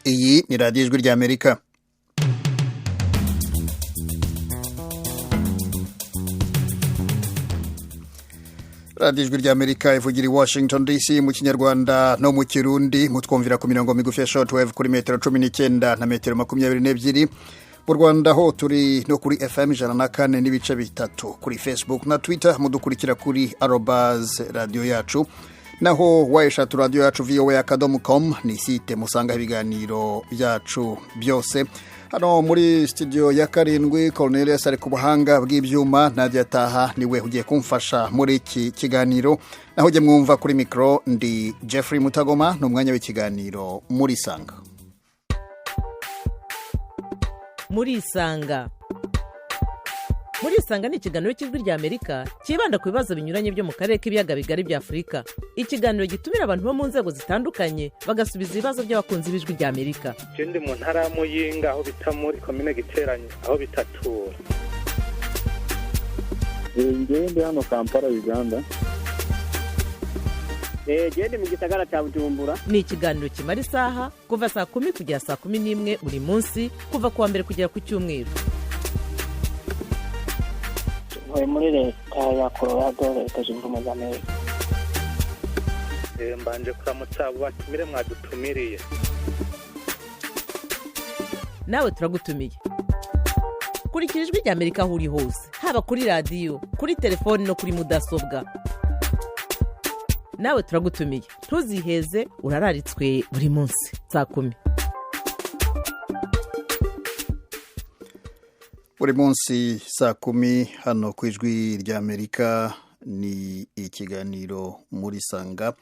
Iyi ni radiyo Ijwi ry'Amerika. Radiyo Ijwi ry'Amerika ivugira i Washington DC mu Kinyarwanda no mu Kirundi, mutwumvira ku mirongo migufi ya shortwave kuri metero 19 na metero 22. Mu Rwanda ho turi no kuri FM 104.3, kuri Facebook na Twitter mudukurikira kuri @radioyacu, naho wayeshatu radiyo yacu voa.com ni site musangaho ibiganiro byacu byose. Hano muri studio ya 7 Cornelius ari ku buhanga bw'ibyuma, Nadia Taha niwe ugiye kumfasha muri iki kiganiro, naho ujye mwumva kuri mikoro ndi Jeffrey Mutagoma. Ni umwanya w'ikiganiro Muri Sanga. Muri Isanga. Muri Isanga ni ikiganiro cy'Ijwi ry'Amerika cyibanda ku bibazo binyuranye byo mu karere k'ibiyaga bigari bya Afurika. Ikiganiro gitumira abantu bo mu nzego zitandukanye bagasubiza ibibazo by'abakunzi b'Ijwi ry'Amerika. Ndi mu ntara ya Muyinga aho bita muri komine Giteranye aho bitatura. Njyewe ndi hano Kampala, Uganda. Gende mu gisagara cya Bujumbura. Ni ikiganiro kimara isaha kuva saa 10 kugera saa 11 buri munsi, kuva ku wa mbere kugera ku cyumweru. Ntuye muri Leta ya Colorado, Leta Zunze Ubumwe za Amerika. Mbanje kuramutsa abo batumire mwadutumiriye. Nawe turagutumiye. Kurikira Ijwi ry'Amerika aho uri hose, haba kuri radiyo, kuri telefoni no kuri mudasobwa. Nawe turagutumiye, ntuziheze, urararitswe buri munsi saa 10. Buri munsi saa 10 hano ku Ijwi ry'Amerika ni ikiganiro Muri Sanga.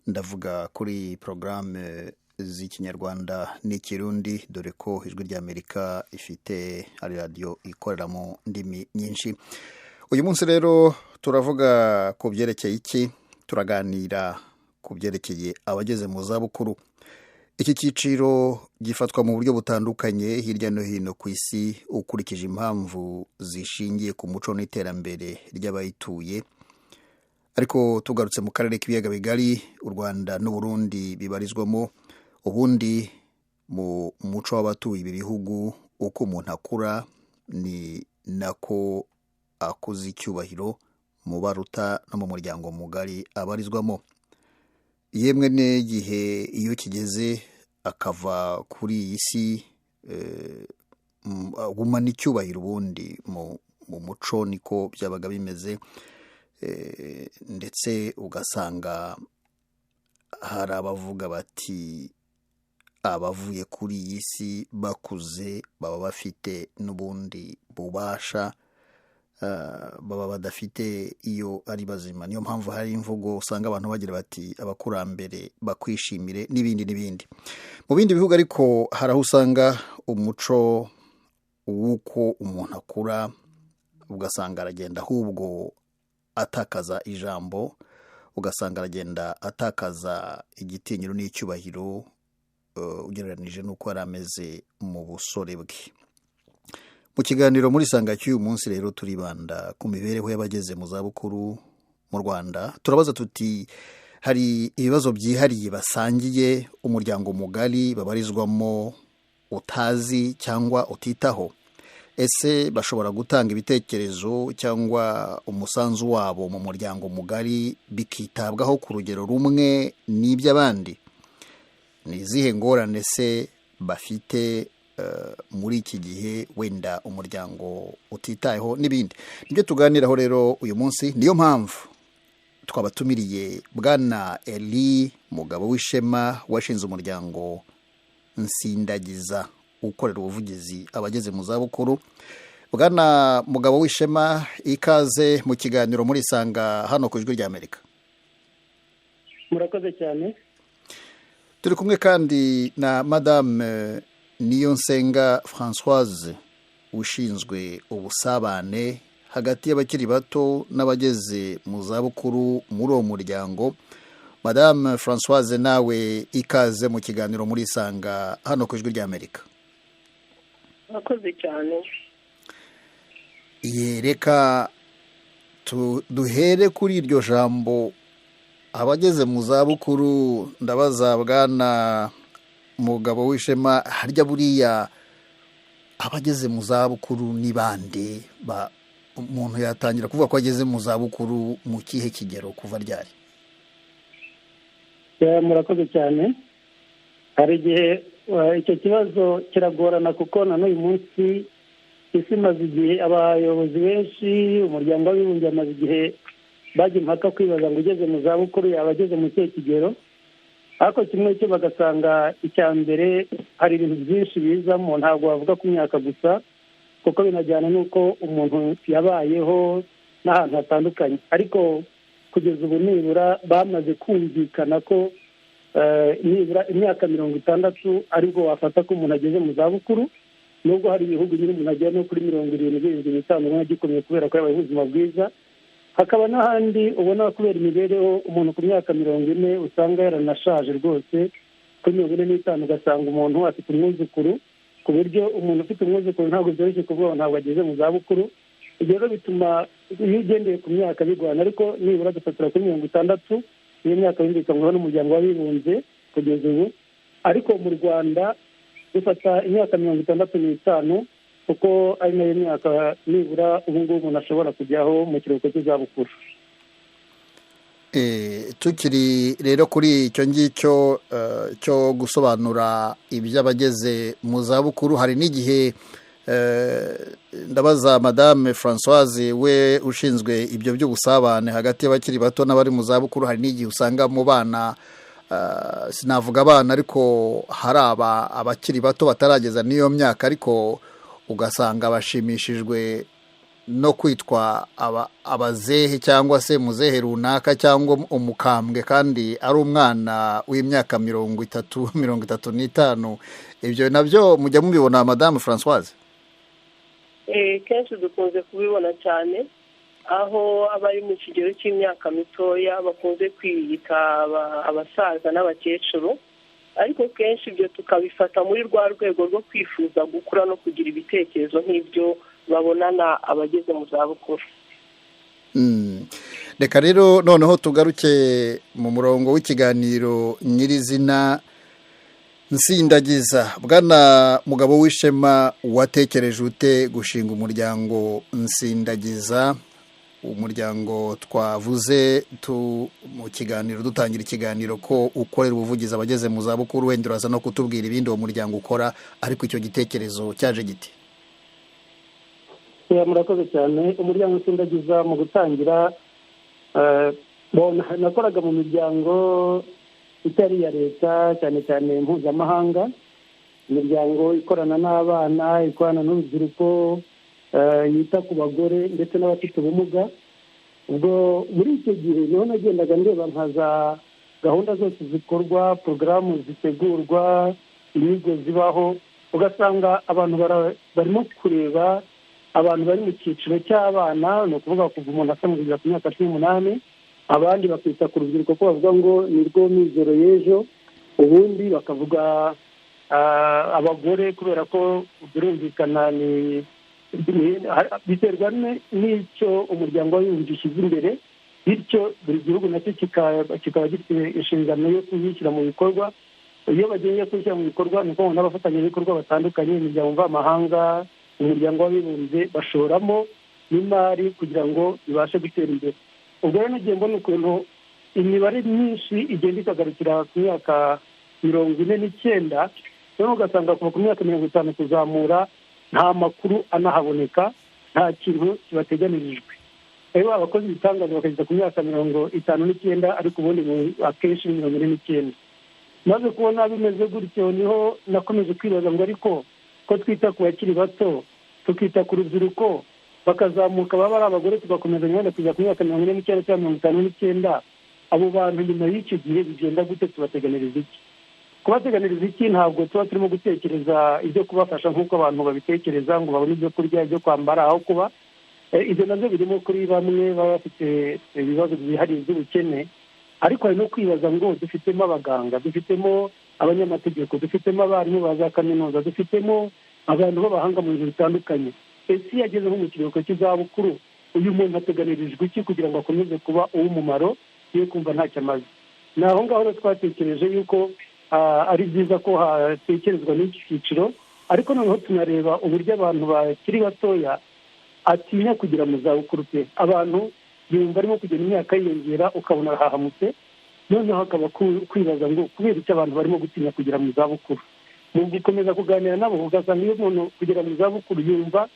Ndavuga kuri porogaramu z'Ikinyarwanda n'Ikirundi, dore ko Ijwi ry'Amerika ifite ari radiyo ikorera mu ndimi nyinshi. Uyu munsi rero turavuga ku byerekeye iki? Turaganira ku byerekeye abageze mu zabukuru. Iki cyiciro gifatwa mu buryo butandukanye hirya no hino ku isi, ukurikije impamvu zishingiye ku muco n'iterambere ry'abayituye. Ariko tugarutse mu karere k'ibiyaga bigari u Rwanda n'Uburundi bibarizwamo, ubundi mu muco w'abatuye ibi bihugu, uko umuntu akura ni nako akuza icyubahiro mu baruta no mu muryango mugari abarizwamo. Yemwe n'igihe iyo kigeze akava kuri iyi si agumana icyubahiro, ubundi mu muco niko byabaga bimeze, ndetse ugasanga hari abavuga bati abavuye kuri iyi si bakuze baba bafite n'ubundi bubasha baba badafite iyo ari bazima. Niyo mpamvu hari imvugo usanga abantu bagira bati abakurambere bakwishimire, n'ibindi n'ibindi. Mu bindi bihugu ariko hari aho usanga umuco w'uko umuntu akura ugasanga aragenda ahubwo atakaza ijambo, ugasanga aragenda atakaza igitinyiro n'icyubahiro ugereranije n'uko yari ameze mu busore bwe. Mu kiganiro Muri Sanga cy'uyu munsi rero turibanda ku mibereho y'abageze mu zabukuru mu Rwanda. Turabaza tuti hari ibibazo byihariye basangiye umuryango mugari babarizwamo utazi cyangwa utitaho? Ese bashobora gutanga ibitekerezo cyangwa umusanzu wabo mu muryango mugari bikitabwaho ku rugero rumwe n'iby'abandi? Ni izihe ngorane se bafite muri iki gihe wenda umuryango utitayeho, n'ibindi? Nibyo tuganiraho rero uyu munsi. Niyo mpamvu twabatumiriye Bwana Eli Mugabo w'Ishema, washinze umuryango Nsindagiza ukorera ubuvugizi abageze mu zabukuru. Bwana Mugabo w'Ishema, ikaze mu kiganiro Muri Sanga hano ku Ijwi ry'Amerika. Murakoze cyane. Turi kumwe kandi na Madame Niyonsenga Françoise, ushinzwe ubusabane hagati y'abakiri bato n'abageze mu zabukuru muri uwo muryango. Madame Françoise, nawe ikaze mu kiganiro Muri Sanga hano ku Ijwi ry'Amerika. Murakoze cyane. Reka duhere kuri iryo jambo abageze mu zabukuru. Ndabaza Bwana Mugabo w'Ishema, harya buriya abageze mu zabukuru ni bande? Umuntu yatangira kuvuga ko ageze mu zabukuru mu kihe kigero, kuva ryari? Murakoze cyane. Hari igihe icyo kibazo kiragorana, kuko na n'uyu munsi isi imaze igihe, abayobozi benshi, umuryango w'abibumbye amaze igihe bajya impaka kwibaza ngo ugeze mu zabukuru yaba ageze mu kihe kigero. Ariko kimwe cyo bagasanga icya mbere hari ibintu byinshi bizamo, ntabwo wavuga ku myaka gusa, kuko binajyana n'uko umuntu yabayeho n'ahantu hatandukanye. Ariko kugeza ubu nibura bamaze kumvikana ko nibura imyaka 60 aribwo wafata ko umuntu ageze mu zabukuru, nubwo hari ibihugu nyine umuntu agera no kuri 70, 75 ubona gikomeye kubera ko yabaye ubuzima bwiza. Hakaba n'ahandi ubona kubera imibereho umuntu ku myaka 40 usanga yaranashaje rwose, kuri 45 ugasanga umuntu afite umwuzukuru, ku buryo umuntu ufite umwuzukuru ntabwo byoroshye kuvuga ntabwo ageze mu zabukuru. Ibyo rero bituma iyo ugendeye ku myaka bigorana, ariko nibura dufatira kuri 60, niyo myaka yumvikanyweho n'umuryango w'abibumbye kugeza ubu. Ariko mu Rwanda dufata imyaka 65, kuko ari nayo myaka nibura ubu ngubu umuntu ashobora kujyaho mu kiruhuko cy'izabukuru. Tukiri rero kuri icyo ngicyo cyo gusobanura iby'abageze mu zabukuru, hari n'igihe ndabaza Madame Françoise we ushinzwe ibyo by'ubusabane hagati y'abakiri bato n'abari mu zabukuru, hari n'igihe usanga mu bana, sinavuga abana ariko hari abakiri bato batarageza n'iyo myaka, ariko ugasanga bashimishijwe no kwitwa abazehe cyangwa se muzehe runaka cyangwa umukambwe, kandi ari umwana w'imyaka 30, 35. Ibyo nabyo mujya mubibona Madame Françoise? Kenshi dukunze kubibona cyane, aho abari mu kigero cy'imyaka mitoya bakunze kwiyita abasaza n'abakecuru, ariko kenshi ibyo tukabifata muri rwa rwego rwo kwifuza gukura no kugira ibitekerezo nk'ibyo babonana abageze mu zabukuru. Reka rero noneho tugaruke mu murongo w'ikiganiro nyirizina. Nsindagiza, Bwana Mugabo w'Ishema, watekereje ute gushinga umuryango Nsindagiza, umuryango twavuze mu kiganiro dutangira ikiganiro ko ukorera ubuvugizi abageze mu zabukuru? Wenda uraza no kutubwira ibindi uwo muryango ukora, ariko icyo gitekerezo cyaje gite? Murakoze cyane. Umuryango Nsindagiza mu gutangira nakoraga mu miryango itari iya leta, cyane cyane mpuzamahanga, imiryango ikorana n'abana, ikorana n'urubyiruko, yita ku bagore ndetse n'abafite ubumuga. Ubwo muri icyo gihe niho nagendaga ndeba nka za gahunda zose zikorwa, porogaramu zitegurwa, inyigo zibaho, ugasanga abantu barimo kureba abantu bari mu cyiciro cy'abana, ni ukuvuga kuva umuntu asanzwe kugera ku myaka 18, abandi bakita ku rubyiruko ko bavuga ngo ni rwo mizero y'ejo, ubundi bakavuga abagore kubera ko birumvikana ni biterwa n'icyo umuryango w'abibumbye ushyize imbere, bityo buri gihugu nacyo kikaba gifite inshingano yo kuyishyira mu bikorwa. Iyo bagiye kuyishyira mu bikorwa ni uko n'abafatanyabikorwa batandukanye, imiryango mvamahanga, umuryango w'abibumbye, bashoramo n'imari kugira ngo ibashe gutera imbere. Ubwo rero nagiye mbona ukuntu imibare myinshi igenda ikagarukira ku myaka 49, noneho ugasanga kuva ku myaka 50 kuzamura nta makuru anahaboneka, nta kintu kibateganirijwe. Rero abakozi ibitangaza bakageza ku myaka 59, ariko ubundi akenshi 49. Maze kubona bimeze gutyo niho nakomeje kwibaza ngo ariko ko twita ku bakiri bato, tukita ku rubyiruko, bakazamuka baba ari abagore, tugakomeza nyine kujya ku myaka 49 cyangwa 59, abo bantu nyuma y'icyo gihe bigenda gute? Tubateganiriza iki? Kubateganiriza iki ntabwo tuba turimo gutekereza ibyo kubafasha nk'uko abantu babitekereza ngo babone ibyo kurya, ibyo kwambara, aho kuba. Ibyo nabyo birimo kuri bamwe baba bafite ibibazo byihariye by'ubukene, ariko hari no kwibaza ngo dufitemo abaganga, dufitemo abanyamategeko, dufitemo abarimu ba za kaminuza, dufitemo abantu b'abahanga mu bintu bitandukanye. Ese iyo ageze nko mu kiruhuko cy'izabukuru, uyu muntu ateganirijwe iki kugira ngo akomeze kuba uw'umumaro, ye kumva ntacyo amaze? Ni aho ngaho rero twatekereje yuko ari byiza ko hatekerezwa n'iki cyiciro, ariko noneho tunareba uburyo abantu bakiri batoya atinya kugera mu zabukuru pe. Abantu yumva arimo kugenda imyaka yiyongera, ukabona arahahamutse, noneho hakaba kwibaza ngo kubera icyo abantu barimo gutinya kugera mu zabukuru. Mu gukomeza kuganira nabo ugasanga iyo umuntu kugera mu zabukuru yumva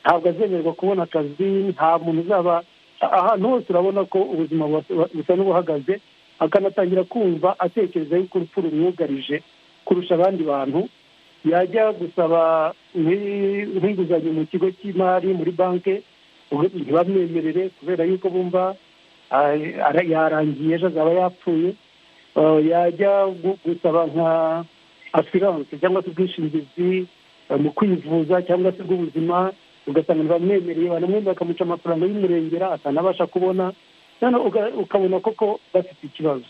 ntabwo azemererwa kubona akazi, nta muntu uzaba ahantu hose, urabona ko ubuzima busa n'ubuhagaze, akanatangira kumva atekereza yuko urupfu rumwugarije kurusha abandi bantu. Yajya gusaba nk'inguzanyo mu kigo cy'imari muri banki ntibamwemerere kubera yuko bumva yarangiye ejo azaba yapfuye. Yajya gusaba nka asiranse cyangwa se ubwishingizi mu kwivuza cyangwa se bw'ubuzima, ugasanga ntibamwemereye, banamwemerera bakamuca amafaranga y'umurengera atanabasha kubona, noneho ukabona koko bafite ikibazo.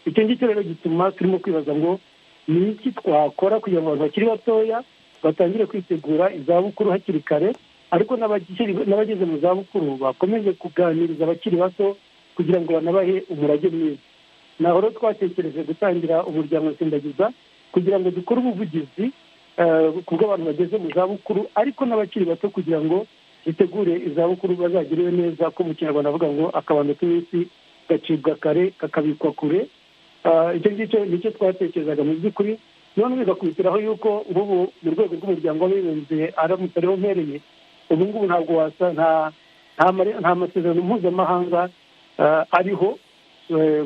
Icyo ngicyo rero gituma turimo kwibaza ngo ni iki twakora kugira ngo abantu bakiri batoya batangire kwitegura izabukuru hakiri kare, ariko n'abageze mu zabukuru bakomeze kuganiriza abakiri bato kugira ngo banabahe umurage mwiza. Naho rero twatekereje gutangira umuryango Nsindagiza kugira ngo dukore ubuvugizi ku bw'abantu bageze mu zabukuru, ariko n'abakiri bato kugira ngo bitegure izabukuru bazagiriwe neza, ko mu Kinyarwanda avuga ngo akabando k'iminsi gacibwa kare kakabikwa kure. Icyo ngicyo nicyo twatekerezaga mu by'ukuri. None bigakubitiraho yuko nk'ubu mu rwego rw'umuryango w'abibumbye aramutse ariho mpereye, ubu ngubu ntabwo wasa nta masezerano mpuzamahanga ariho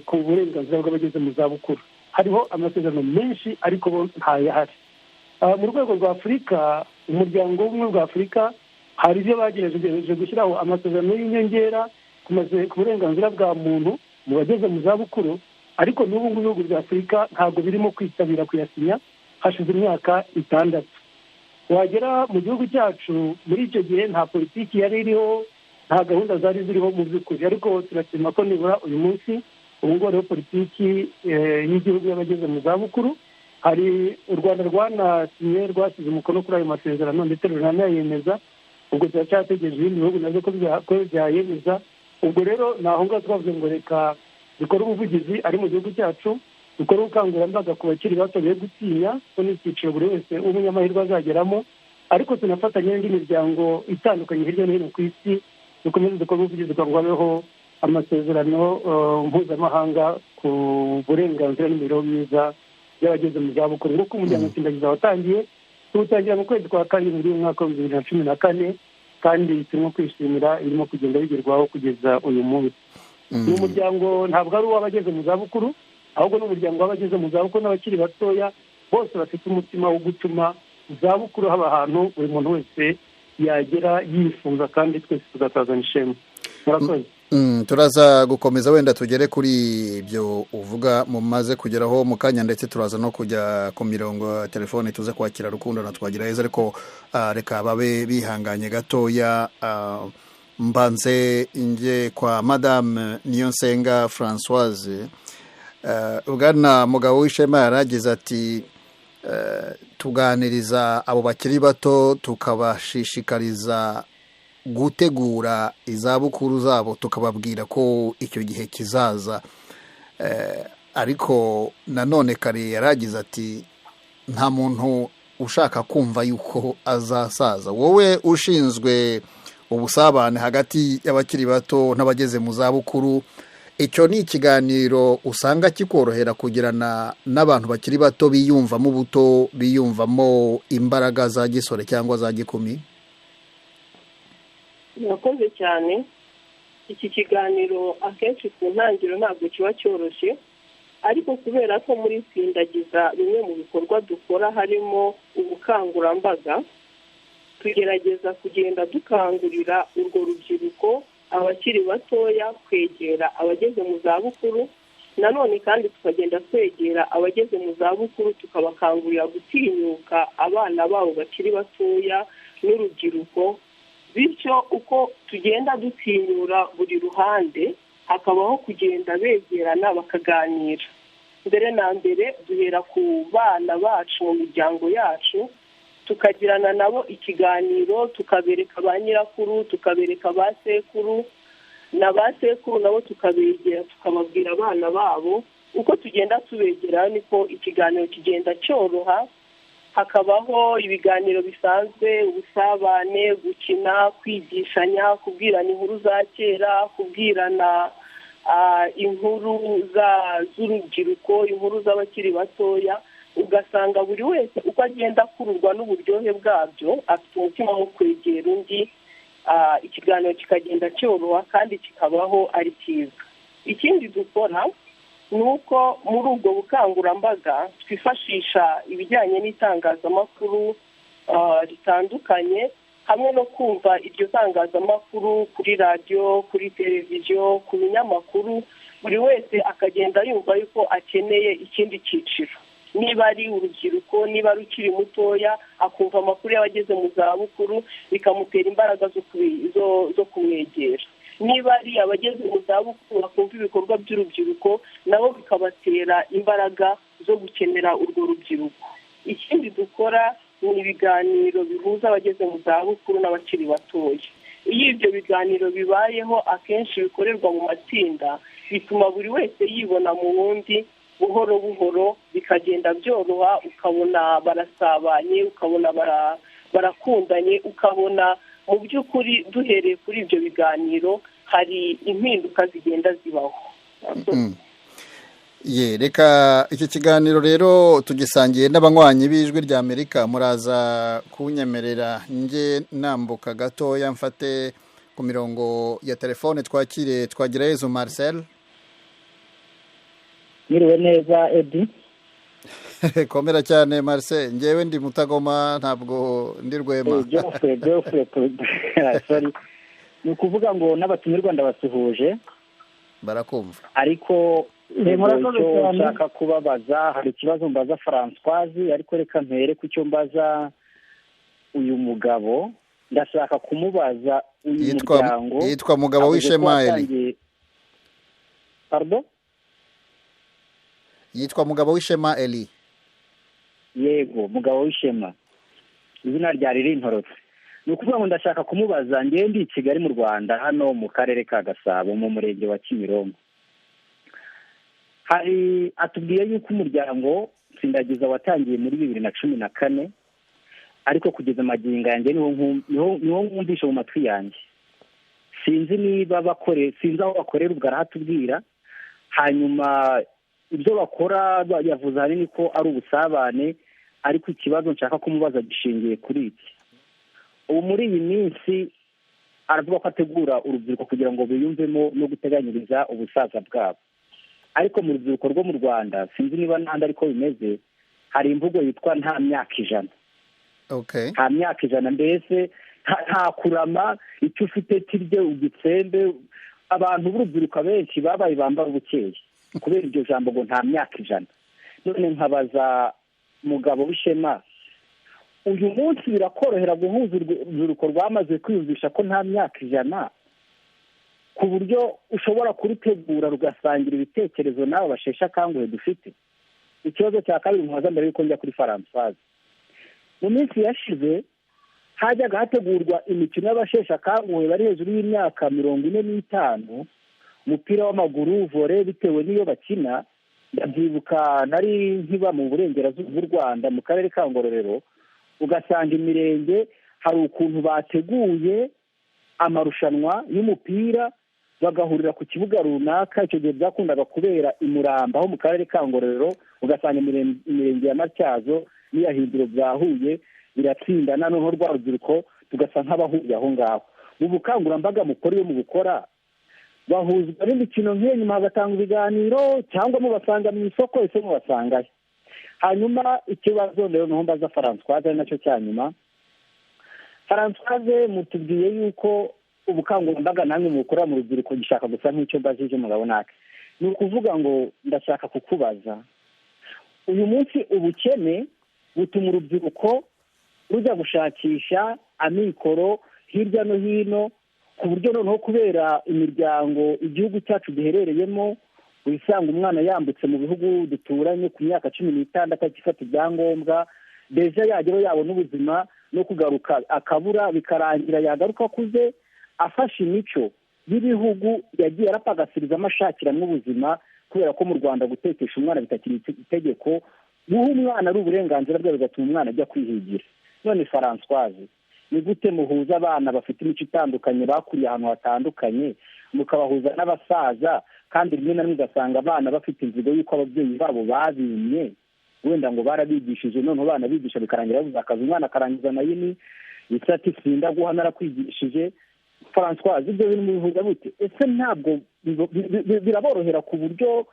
ku burenganzira bw'abageze mu zabukuru. Hariho amasezerano menshi ariko bo ntayahari. Mu rwego rwa Afurika, umuryango w'ubumwe bwa Afurika hari ibyo bagerageje gushyiraho amasezerano y'inyongera ku burenganzira bwa muntu mu bageze mu zabukuru, ariko n'ubu ngubu ibihugu bya Afurika ntabwo birimo kwitabira kuyasinya, hashize imyaka 6. Wagera mu gihugu cyacu muri icyo gihe nta politiki yari iriho, nta gahunda zari ziriho mu by'ukuri, ariko turashima ko nibura uyu munsi ubu ngubu hariho politiki y'igihugu y'abageze mu zabukuru. Hari u Rwanda rwanasinye, rwashyize umukono kuri ayo masezerano ndetse ruranayemeza, ubwo turacyategereje ibindi bihugu nabyo ko byayemeza. Ubwo rero ni aho ngaho twavuze ngo reka dukore ubuvugizi ari mu gihugu cyacu, dukore ubukangurambaga ku bakiri bato be gutinya ko n'icyiciro buri wese w'umunyamahirwe azageramo, ariko tunafatanya n'indi miryango itandukanye hirya no hino ku isi, dukomeze dukore ubuvugizi kugira ngo habeho amasezerano mpuzamahanga ku burenganzira n'imibereho myiza y'abageze mu zabukuru. Nk'uko umuryango Nsindagiza watangiye, tuwutangira mu kwezi kwa 7 umwaka wa 2014, kandi turimo kwishimira ibirimo kugenda bigerwaho kugeza uyu munsi. Ni umuryango ntabwo ari uw'abageze mu zabukuru, ahubwo ni umuryango w'abageze mu zabukuru n'abakiri batoya bose bafite umutima wo gutuma izabukuru haba ahantu buri muntu wese yagera yifuza, kandi twese tugatazana ishema. Murakoze. Turaza gukomeza wenda tugere kuri ibyo uvuga mumaze kugeraho mu kanya, ndetse turaza no kujya ku mirongo ya telefone tuze kwakira Rukundo na Twagiraheza, ariko reka babe bihanganye gatoya. Mbanze nge kwa Madame Niyonsenga Françoise. Bwana Mugabo w'Ishema yaragize ati tuganiriza abo bakiri bato tukabashishikariza gutegura izabukuru zabo, tukababwira ko icyo gihe kizaza. Ariko nanone kare yaragize ati nta muntu ushaka kumva yuko azasaza. Wowe ushinzwe ubusabane hagati y'abakiri bato n'abageze mu zabukuru, icyo ni ikiganiro usanga kikorohera kugirana n'abantu bakiri bato biyumvamo ubuto, biyumvamo imbaraga za gisore cyangwa za gikumi? Murakoze cyane. Iki kiganiro akenshi ku ntangiriro ntabwo kiba cyoroshye, ariko kubera ko muri Nsindagiza bimwe mu bikorwa dukora harimo ubukangurambaga, tugerageza kugenda dukangurira urwo rubyiruko, abakiri batoya kwegera abageze mu zabukuru, nanone kandi tukagenda twegera abageze mu zabukuru tukabakangurira gutinyuka abana babo bakiri batoya n'urubyiruko. Bityo uko tugenda dutinyura buri ruhande, hakabaho kugenda begerana bakaganira. Mbere na mbere duhera ku bana bacu mu miryango yacu, tukagirana nabo ikiganiro, tukabereka ba nyirakuru, tukabereka ba sekuru, na ba sekuru nabo tukabegera tukababwira abana babo, Uko tugenda tubegera niko ikiganiro kigenda cyoroha, hakabaho ibiganiro bisanzwe, ubusabane, gukina, kwigishanya, kubwirana inkuru za kera, kubwirana inkuru z'urubyiruko, inkuru z'abakiri batoya. Ugasanga buri wese uko agenda akururwa n'uburyohe bwabyo afite umutima wo kwegera undi, ikiganiro kikagenda cyoroha kandi kikabaho ari cyiza. Ikindi dukora ni uko muri ubwo bukangurambaga twifashisha ibijyanye n'itangazamakuru ritandukanye, hamwe no kumva iryo tangazamakuru kuri radiyo, kuri televiziyo, ku binyamakuru. Buri wese akagenda yumva yuko akeneye ikindi cyiciro, niba ari urubyiruko, niba ari ukiri mutoya, akumva amakuru y'abageze mu zabukuru bikamutera imbaraga zo kumwegera. Niba ari abageze mu zabukuru bakumva ibikorwa by'urubyiruko, nabo bikabatera imbaraga zo gukenera urwo rubyiruko. Ikindi dukora ni ibiganiro bihuza abageze mu zabukuru n'abakiri batoya. Iyo ibyo biganiro bibayeho akenshi bikorerwa mu matsinda, bituma buri wese yibona mu wundi buhoro buhoro, bikagenda byoroha, ukabona barasabanye, ukabona barakundanye, ukabona mu by'ukuri duhereye kuri ibyo biganiro hari impinduka zigenda zibaho. Ye, reka iki kiganiro rero tugisangiye n'abanywanyi b'Ijwi rya Amerika. Muraza kunyemerera nge nambuka gatoya mfate ku mirongo ya telefone twakire Twagirayezu Marcel. Mwiriwe neza Edi. Komera cyane Marcel, ngewe ndi Mutagoma ntabwo ndi Rwema. Geoffrey, sorry. Ni ukuvuga ngo n'abatumirwa ndabasuhuje barakumva, ariko icyo nshaka kubabaza, hari ikibazo mbaza Françoise, ariko reka mpere ku cyo mbaza uyu mugabo. Ndashaka kumubaza uyu muryango yitwa Mugabo w'Ishema Eli. Pardon? Yitwa Mugabo w'Ishema Eli. Yego, Mugabo w'Ishema, izina ryari rintorotse. Ni ukuvuga ngo ndashaka kumubaza, ngewe ndi i Kigali mu Rwanda, hano mu karere ka Gasabo mu murenge wa Kimironko. Hari atubwiye yuko umuryango Tsindagiza watangiye muri 2014, ariko kugeza magingo yanjye niho mwumvishe mu matwi yanjye. Sinzi niba bakore, sinzi aho bakorera, ubwo arahatubwira. Hanyuma ibyo bakora yavuze ahanini ko ari ubusabane, ariko ikibazo nshaka kumubaza gishingiye kuri iki. Ubu muri iyi minsi aravuga ko ategura urubyiruko kugira ngo biyumvemo no guteganyiriza ubusaza bwabo, ariko mu rubyiruko rwo mu Rwanda sinzi niba n'ahandi ariko bimeze, hari imvugo yitwa nta myaka ijana. Nta myaka ijana, mbese nta kurama, icyo ufite kirye ugitsembe. Abantu b'urubyiruko benshi babaye bambara ubukeye kubera iryo jambo ngo nta myaka ijana. None nkabaza Mugabo w'Ishema, uyu munsi birakorohera guhuza urubyiruko rwamaze kwiyumvisha ko nta myaka ijana, ku buryo ushobora kurutegura rugasangira ibitekerezo n'abo basheshe akanguhe dufite? Ikibazo cya kabiri mubaza mbere y'uko njya kuri Françoise, mu minsi yashize hajyaga hategurwa imikino y'abasheshe akanguhe bari hejuru y'imyaka 45, umupira w'amaguru, vore, bitewe n'iyo bakina. Ndabyibuka nari nkiba mu burengerazuba bw'u Rwanda mu karere ka Ngororero, ugasanga imirenge hari ukuntu bateguye amarushanwa y'umupira bagahurira ku kibuga runaka. Icyo gihe byakundaga kubera i Muramba ho mu karere ka Ngororero, ugasanga imirenge ya Matyazo n'iya Hindiro byahuye biratsindana, noneho rwa rubyiruko tugasa nk'abahuye aho ngaho. Mu bukangurambaga mukora iyo mubukora, bahuzwa n'imikino nk'iyo, nyuma hagatanga ibiganiro, cyangwa mubasanga mu isoko, ese mubasangayo? Hanyuma ikibazo rero niho mbaza Françoise, ari nacyo cya nyuma. Françoise, mutubwiye yuko ubukangurambaga namwe mukora mu rubyiruko, gishaka gusa nk'icyo mbajije Mugabo nake. Ni ukuvuga ngo ndashaka kukubaza, uyu munsi ubukene butuma urubyiruko rujya gushakisha amikoro hirya no hino, ku buryo noneho kubera imiryango igihugu cyacu giherereyemo, wisanga umwana yambutse mu bihugu duturanye ku myaka 16 akifata ibyangombwa, deja yageraho yabona ubuzima no kugaruka akabura, bikarangira yagaruka akuze afashe imico y'ibihugu yagiye arapagasirizamo ashakiramo ubuzima Kubera ko mu Rwanda gutekesha umwana bitakiri itegeko, guha umwana ari uburenganzira bwe, bigatuma umwana ajya kwihigira. None Françoise, ni gute muhuza abana bafite imico itandukanye, bakuriye ahantu hatandukanye, mukabahuza n'abasaza, kandi rimwe na rimwe ugasanga abana bafite inzigo y'uko ababyeyi babo babimye, wenda ngo barabigishije, noneho banabigisha bikarangira babuze akazi, umwana akarangiza nayini ati sindaguha narakwigishije. Françoise, ibyo bintu mubihuza bute? Ese ntabwo biraborohera ku buryo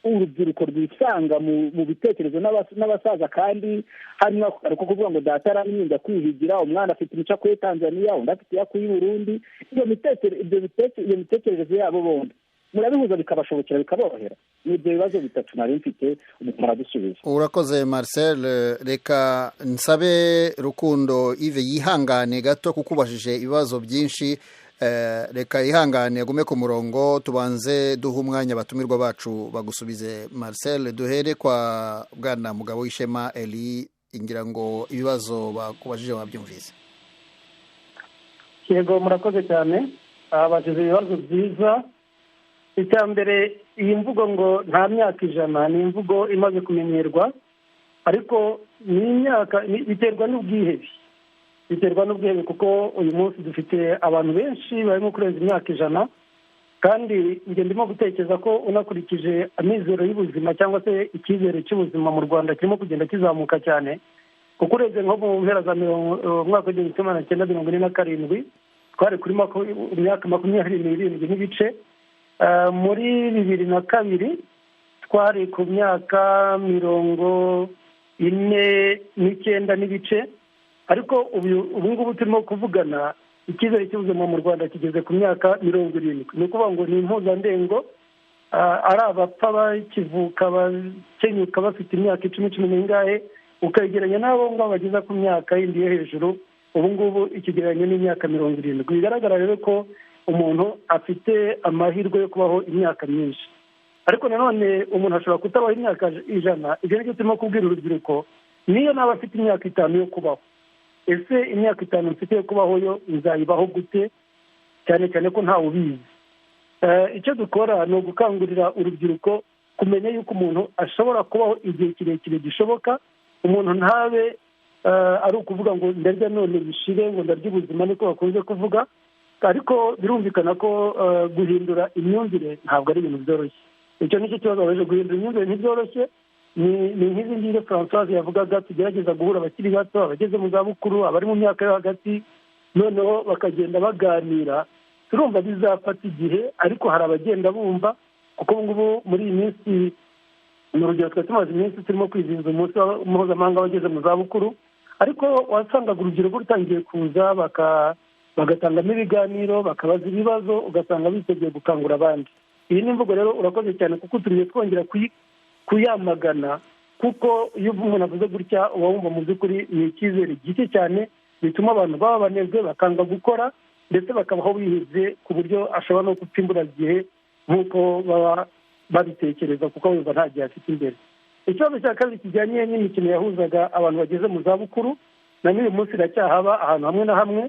urubyiruko rwisanga mu bitekerezo n'abasaza, kandi harimo ako kuvuga ngo data yaramwinda kwihigira, umwana afite imico akuye Tanzania, undi afite iyo akuye i Burundi, iyo mitekerereze yabo bombi murabihuza bikabashobokera, bikaborohera? Ni ibyo bibazo bitatu nari mfite, muradusubiza. Urakoze Marcel. Reka nsabe Rukundo Yves yihangane gato kuko ubajije ibibazo byinshi. Reka yihangane agume ku murongo, tubanze duhe umwanya abatumirwa bacu bagusubize. Marcel, duhere kwa Bwana Mugabo w'Ishema Eli, ngira ngo ibibazo bakubajije wabyumvise. Yego, murakoze cyane, abajije ibibazo byiza. Icya mbere, iyi mvugo ngo nta myaka 100 ni imvugo imaze kumenyerwa, ariko ni imyaka biterwa n'ubwihebe, biterwa n'ubwihebe, kuko uyu munsi dufite abantu benshi barimo kurenza imyaka 100, kandi njye ndimo gutekereza ko unakurikije amizero y'ubuzima cyangwa se icyizere cy'ubuzima mu Rwanda kirimo kugenda kizamuka cyane, kuko urebye nko mu mpera za mwaka w'1947 twari kuri myaka 27 n'ibice, muri 2002 twari ku myaka 49 n'ibice, ariko ubu ngubu turimo kuvugana icyizere cy'ubuzima mu Rwanda kigeze ku myaka 70. Ni ukuvuga ngo ni impuzandengo, ari abapfa bakivuka bakenyuka bafite imyaka 10, 10 n'ingahe, ukayegeranya n'abo ngabo bageza ku myaka yindi yo hejuru, ubu ngubu ikigereranyo n'imyaka 70. Bigaragara rero ko umuntu afite amahirwe yo kubaho imyaka myinshi, ariko nanone umuntu ashobora kutabaho imyaka 100. Ibyo nibyo turimo kubwira urubyiruko, niyo naba afite imyaka 5 yo kubaho, ese imyaka 5 mfite yo kubaho yo nzayibaho gute? Cyane cyane ko ntawe ubizi. Icyo dukora ni ugukangurira urubyiruko kumenya yuko umuntu ashobora kubaho igihe kirekire gishoboka, umuntu ntabe ari ukuvuga ngo ndarya none bishire, ngo ndarya ubuzima, niko bakunze kuvuga, ariko birumvikana ko guhindura imyumvire ntabwo ari ibintu byoroshye. Icyo nicyo kibazo baje, guhindura imyumvire ntibyoroshye. Ni nk'izi ngizi Françoise yavugaga, tugerageza guhura abakiri bato, abageze mu zabukuru, abari mu myaka yo hagati, noneho bakagenda baganira. Turumva bizafata igihe, ariko hari abagenda bumva, kuko ubu ngubu muri iyi minsi, ni urugero twari tumaze iminsi turimo kwizihiza umunsi mpuzamahanga w'abageze mu zabukuru, ariko wasangaga urubyiruko rutangiye kuza bagatangamo ibiganiro, bakabaza ibibazo, ugasanga biteguye gukangura abandi. Iyi ni imvugo rero, urakoze cyane kuko utumye twongera kuyamagana, kuko iyo umuntu avuze gutya uba wumva mu by'ukuri ni icyizere gike cyane, bituma abantu baba banebwe, bakanga gukora, ndetse bakabaho bihebye ku buryo ashobora no gupfa imburagihe nk'uko baba babitekereza, kuko bumva nta gihe afite imbere. Ikibazo cya kabiri kijyanye n'imikino yahuzaga abantu bageze mu zabukuru, na n'uyu munsi iracyahaba ahantu hamwe na hamwe.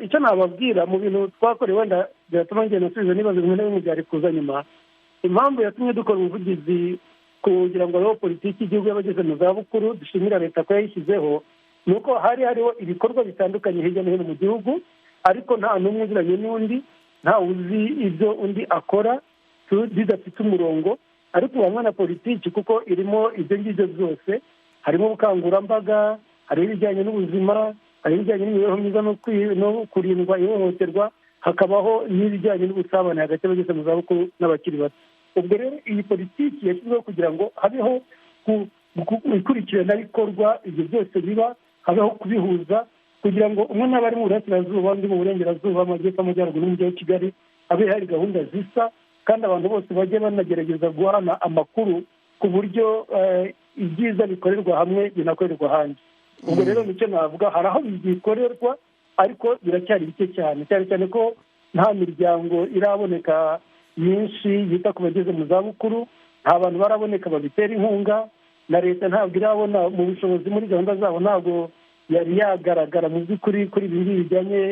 Icyo nababwira mu bintu twakorewe, wenda biratuma ngenda nsubiza n'ibibazo bimwe na bimwe byari kuza nyuma. Impamvu yatumye dukora ubuvugizi kugira ngo habeho politiki y'igihugu y'abageze mu zabukuru, dushimira leta ko yayishyizeho, ni uko hari hariho ibikorwa bitandukanye hirya no hino mu gihugu, ariko nta n'umwe uziranye n'undi, nta uzi ibyo undi akora, bidafite umurongo. Ariko hamwe na politiki, kuko irimo ibyo ngibyo byose, harimo ubukangurambaga, harimo ibijyanye n'ubuzima, harimo ibijyanye n'imibereho myiza no kurindwa ihohoterwa, hakabaho n'ibijyanye n'ubusabane hagati y'abageze mu zabukuru n'abakiri bato. Ubwo rero iyi politiki yashyizweho kugira ngo habeho ikurikiranabikorwa, ibyo byose biba, habeho kubihuza, kugira ngo umwe n'aba ari mu burasirazuba, undi mu burengerazuba, amajyepfo, amajyaruguru n'umujyi wa Kigali, habe hari gahunda zisa, kandi abantu bose bajye banagerageza guhana amakuru ku buryo ibyiza bikorerwa hamwe binakorerwa ahandi. Ubwo rero nicyo navuga, hari aho bikorerwa ariko biracyari bike cyane, cyane cyane ko nta miryango iraboneka myinshi yita ku bageze mu zabukuru, nta bantu baraboneka babitera inkunga, na leta ntabwo irabona mu bushobozi muri gahunda zabo, ntabwo yari yagaragara mu by'ukuri kuri ibi ngibi bijyanye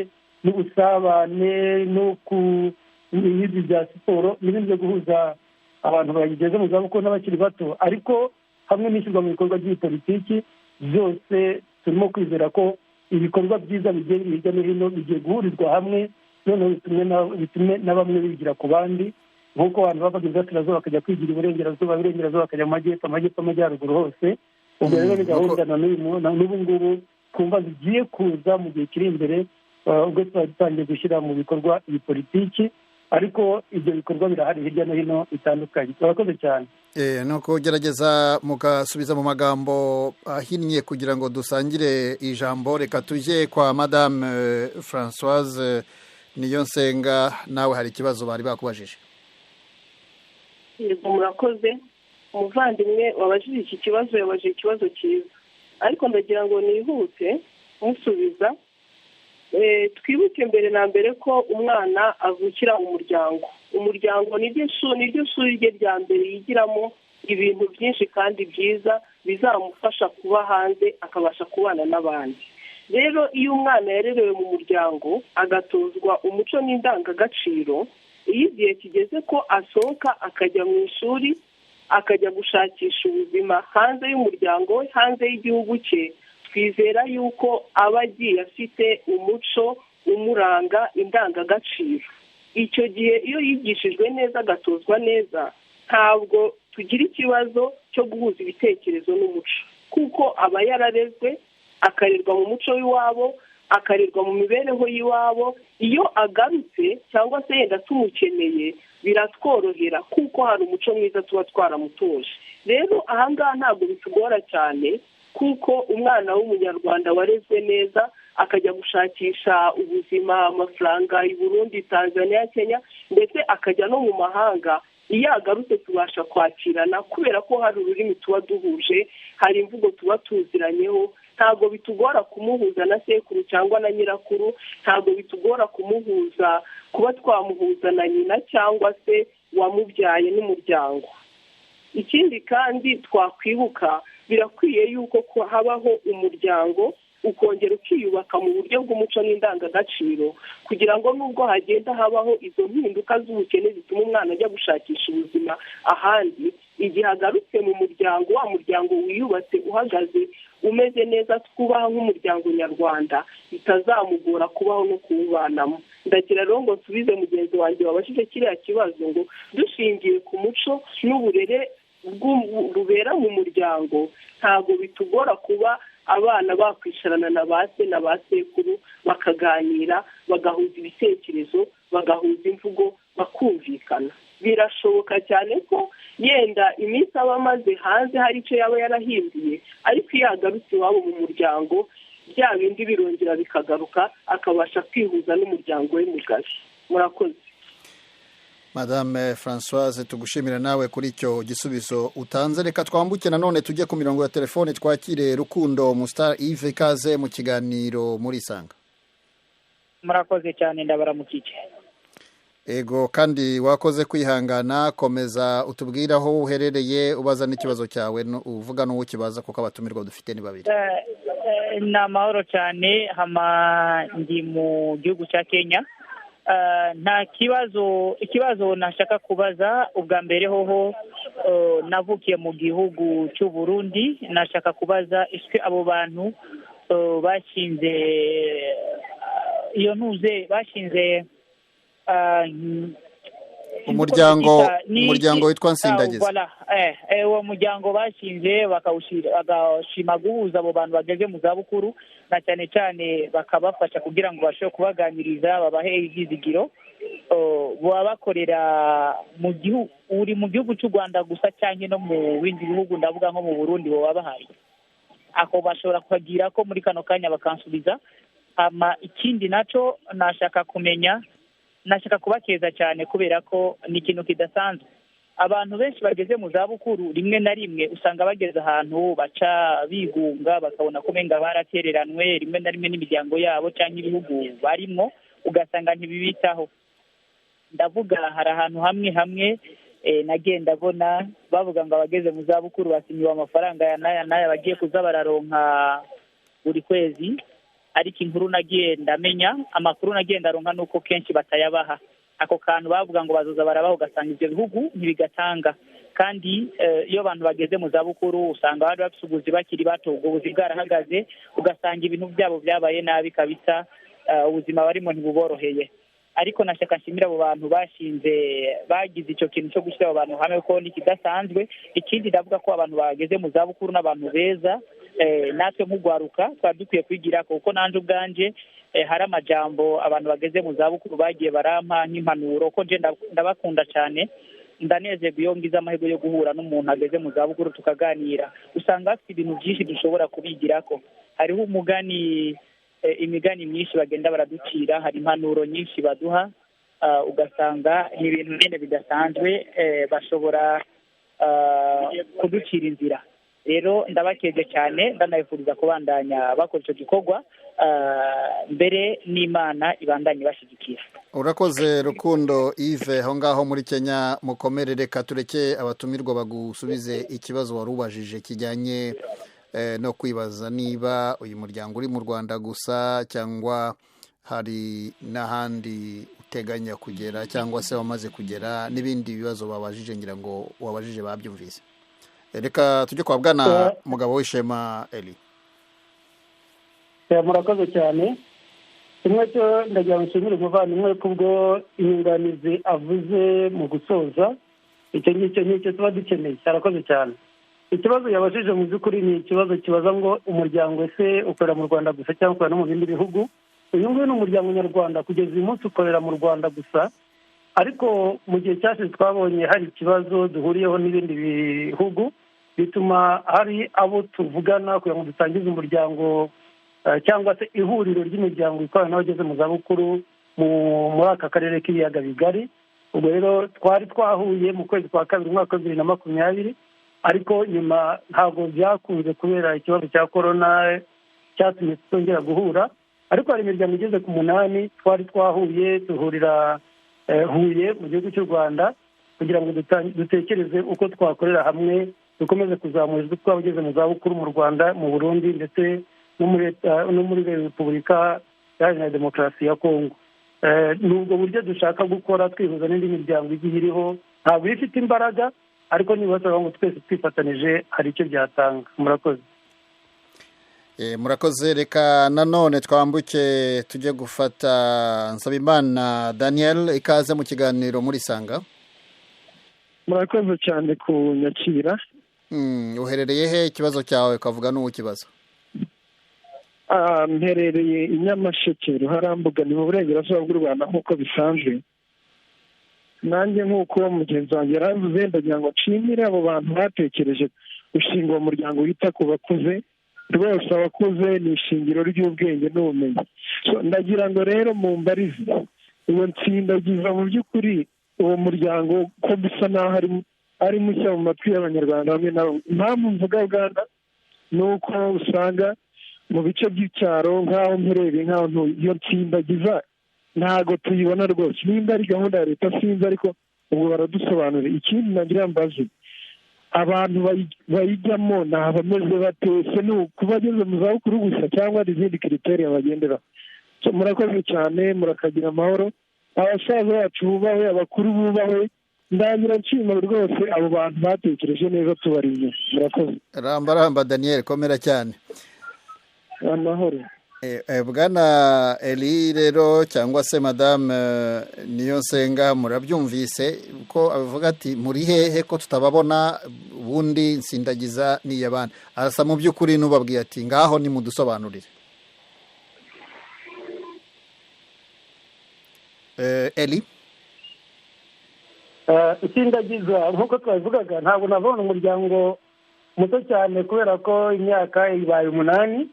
n'ubusabane no ku n'ibindi bya siporo n'ibindi byo guhuza abantu bageze mu zabukuru n'abakiri bato, ariko hamwe n'ishyirwa mu bikorwa by'iyi politiki byose turimo kwizera ko ibikorwa byiza bigiye biri hirya no hino bigiye guhurizwa hamwe, noneho bitume na bamwe bigira ku bandi, nk'uko abantu bavaga iburasirazuba bakajya kwigira iburengerazuba, iburengerazuba bakajya mu majyepfo, amajyepfo amajyaruguru hose. Ubwo rero ni gahunda na n'ubu ngubu twumva zigiye kuza mu gihe kiri imbere, ubwo tuba dutangiye gushyira mu bikorwa iyi politiki, ariko ibyo bikorwa birahari hirya no hino bitandukanye. Turakoze cyane. Ni ukugerageza mugasubiza mu magambo ahinnye kugira ngo dusangire ijambo. Reka tujye kwa Madame Françoise Niyonsenga, nawe hari ikibazo bari bakubajije. Yego, murakoze. Umuvandimwe wabajije iki kibazo yabajije ikibazo cyiza, ariko ndagira ngo nihute musubiza. Twibuke mbere na mbere ko umwana avukira umuryango. Umuryango niryo shuri rye rya mbere yigiramo ibintu byinshi kandi byiza bizamufasha kuba hanze akabasha kubana n'abandi. Rero iyo umwana yarerewe mu muryango agatozwa umuco n'indangagaciro, iyo igihe kigeze ko asohoka akajya mu ishuri akajya gushakisha ubuzima hanze y'umuryango we, hanze y'igihugu cye, twizera yuko aba agiye afite umuco umuranga, indangagaciro. Icyo gihe iyo yigishijwe neza agatozwa neza, ntabwo tugira ikibazo cyo guhuza ibitekerezo n'umuco, kuko aba yararezwe akarerwa mu muco w'iwabo, akarerwa mu mibereho y'iwabo. Iyo agarutse cyangwa se yenda tumukeneye biratworohera, kuko hari umuco mwiza tuba twaramutoje. Rero ahangaha ntabwo bitugora cyane, kuko umwana w'umunyarwanda warezwe neza akajya gushakisha ubuzima, amafaranga i Burundi, Tanzania, Kenya, ndetse akajya no mu mahanga, iyo agarutse tubasha kwakirana kubera ko hari ururimi tuba duhuje, hari imvugo tuba tuziranyeho. Ntabwo bitugora kumuhuza na sekuru cyangwa na nyirakuru, ntabwo bitugora kumuhuza, kuba twamuhuza na nyina cyangwa se wamubyaye n'umuryango. Ikindi kandi twakwibuka, birakwiye yuko habaho umuryango ukongera ukiyubaka mu buryo bw'umuco n'indangagaciro, kugira ngo nubwo hagenda habaho izo mpinduka z'ubukene zituma umwana ajya gushakisha ubuzima ahandi, igihe agarutse mu muryango, wa muryango wiyubatse uhagaze umeze neza twubaha nk'umuryango nyarwanda, bitazamugora kubaho no kuwubanamo. Ndagira rero ngo nsubize mugenzi wanjye wabajije kiriya kibazo ngo dushingiye ku muco n'uburere bubera mu muryango, ntabwo bitugora kuba abana bakwicarana na ba se na ba sekuru bakaganira, bagahuza ibitekerezo, bagahuza imvugo, bakumvikana. Birashoboka cyane ko yenda iminsi aba amaze hanze hari icyo yaba yarahinduye, ariko iyo agarutse iwabo mu muryango bya bindi birongera bikagaruka, akabasha kwihuza n'umuryango we mugari. Murakoze. Madame Françoise, tugushimira nawe kuri icyo gisubizo utanze. Reka twambuke nanone tujye ku mirongo ya telefone twakire Rukundo Mustar Yves, ikaze mu kiganiro muri Isanga. Murakoze cyane, ndabaramukije. Ego, kandi wakoze kwihangana, komeza utubwire aho uherereye, ubaza n'ikibazo cyawe, uvuga n'uwo kibaza, kuko abatumirwa dufite ni babiri. Ni amahoro cyane, hama ndi mu gihugu cya Kenya. Nta kibazo. Ikibazo nashaka kubaza ubwa mbere hoho, navukiye mu gihugu cy'u Burundi, nashaka kubaza ese abo bantu bashinze iyo ntuze, bashinze umuryango witwa Nsindagiza, uwo muryango bashinze bagashima guhuza abo bantu bageze mu zabukuru, na cyane cyane bakabafasha kugira ngo bashobore kubaganiriza, babahe ibyizigiro. Baba bakorera mu gihugu, uri mu gihugu cy'u Rwanda gusa cyangwa no mu bindi bihugu, ndavuga nko mu Burundi baba bahari, ako bashobora kuhagira ko muri kano kanya bakansubiza. Ama ikindi nacyo nashaka kumenya, nashaka kubakeza cyane kubera ko ni ikintu kidasanzwe. Abantu benshi bageze mu zabukuru rimwe na rimwe usanga bageze ahantu baca bigunga, bakabona ko benga baratereranwe rimwe na rimwe n'imiryango yabo cyangwa ibihugu barimo, ugasanga ntibibitaho. Ndavuga hari ahantu hamwe hamwe nagenda mbona bavuga ngo abageze mu zabukuru basinyiwe amafaranga ya n'aya n'aya bagiye kuza bararonka buri kwezi, ariko inkuru nagiye ndamenya, amakuru nagiye ndaronka nuko kenshi batayabaha. Ako kantu bavuga ngo bazoza barabaho, ugasanga ibyo bihugu ntibigatanga. Kandi iyo abantu bageze mu zabukuru usanga bari bafite ubuzi bakiri bato, ubwo buzi bwarahagaze, ugasanga ibintu byabo byabaye nabi kabisa, ubuzima barimo ntibuboroheye. Ariko nashaka nshimira abo bantu bashinze, bagize icyo kintu cyo gushyira abo bantu hamwe, ko n'ikidasanzwe. Ikindi ndavuga ko abantu bageze mu zabukuru n'abantu beza, natwe nk'ugwaruka twari dukwiye kwigira, kuko nanjye ubwanje hari amajambo abantu bageze mu zabukuru bagiye barampa nk'impanuro, ko nje ndabakunda cyane. Ndanezerwa iyo ngize amahirwe yo guhura n'umuntu ageze mu zabukuru tukaganira, usanga bafite ibintu byinshi dushobora kubigirako. Hariho umugani, imigani myinshi bagenda baraducira, hari impanuro nyinshi baduha, ugasanga ni ibintu nyine bidasanzwe, bashobora kuducira inzira. Rero ndabakeje cyane, ndanabifuriza kubandanya bakora icyo gikorwa, mbere n'Imana ibandanye bashyigikira. Urakoze Rukundo Yves, aho ngaho muri Kenya. Mukomere, reka tureke abatumirwa bagusubize ikibazo wari ubajije kijyanye no kwibaza niba uyu muryango uri mu Rwanda gusa cyangwa hari n'ahandi uteganya kugera cyangwa se wamaze kugera, n'ibindi bibazo babajije, ngira ngo wabajije babyumvise. Reka tujye kwa Bwana Mugabo w'Ishema Eli. Murakoze cyane. Kimwe cyo ndagira ngo nshimire umuvandimwe kubwo inyunganizi avuze mu gusoza, icyo ngicyo nicyo tuba dukeneye. Arakoze cyane. Ikibazo yabajije mu by'ukuri ni ikibazo kibaza ngo umuryango ese ukorera mu Rwanda gusa cyangwa ukorera no mu bindi bihugu. Uyu nguyu ni umuryango nyarwanda, kugeza uyu munsi ukorera mu Rwanda gusa, ariko mu gihe cyashize twabonye hari ikibazo duhuriyeho n'ibindi bihugu, bituma hari abo tuvugana kugira ngo dutangize umuryango cyangwa se ihuriro ry'imiryango ikorana n'abageze mu zabukuru muri aka karere k'ibiyaga bigari. Ubwo rero twari twahuye mu kwezi kwa kabiri umwaka wa 2020, ariko nyuma ntabwo byakunze kubera ikibazo cya korona cyatumye tutongera guhura. Ariko hari imiryango igeze ku 8 twari twahuye, duhurira Huye mu gihugu cy'u Rwanda, kugira ngo dutekereze uko twakorera hamwe dukomeze kuzamura ijwi tw'abageze mu zabukuru mu Rwanda, mu Burundi ndetse no muri Repubulika Iharanira Demokarasi ya Kongo. Ni ubwo buryo dushaka gukora twihuza n'indi miryango igiye iriho, ntabwo ifite imbaraga, ariko nibura turavuga ngo twese twifatanije hari icyo byatanga. Murakoze. Murakoze. Reka nanone twambuke tujye gufata Nsabimana Daniel, ikaze mu kiganiro muri Sanga. Murakoze cyane kunyakira. Uherereye he? Ikibazo cyawe ukavuga n'uwo kibazo. Mperereye i Nyamasheke, Ruharambuga, ni mu burengerazuba bw'u Rwanda nk'uko bisanzwe. Nanjye nk'uko mugenzi wanjye yaravuze, ndagira ngo nshimire abo bantu batekereje gushinga uwo muryango wita ku bakuze. Rwose abakuze ni ishingiro ry'ubwenge n'ubumenyi. Ndagira ngo rero mumbarize, uwo nsindagiza mu by'ukuri uwo muryango ko bisa n'aho ari mushya mu matwi y'Abanyarwanda bamwe na bamwe. Impamvu mvuga Bwana ni uko usanga mu bice by'icyaro nk'aho mperereye, nk'aho ntuye, iyo nsindagiza ntabwo tuyibona rwose. Nimba ari gahunda ya leta sinzi, ariko ubwo baradusobanurira. Ikindi nagira mbaze, abantu bayijyamo ni abameze bate? Se ni ukuba ageze mu zabukuru gusa cyangwa hari izindi kiriteriya bagenderaho? Murakoze cyane, murakagira amahoro. Abasaza bacu bubahwe, abakuru bubahwe. Ndagira nshima rwose abo bantu batekereje neza, tubari inyuma. Murakoze. Ramba ramba Daniel, komera cyane. Amahoro. Bwana Eli rero cyangwa se Madame Niyonsenga, murabyumvise ko avuga ati muri hehe ko tutababona, ubundi nsindagiza niyabana. Arasa mu by'ukuri n'ubabwiye ati ngaho nimudusobanurire. Eli Nsindagiza nk'uko twabivugaga, ntabwo nabona umuryango muto cyane kubera ko imyaka ibaye 8,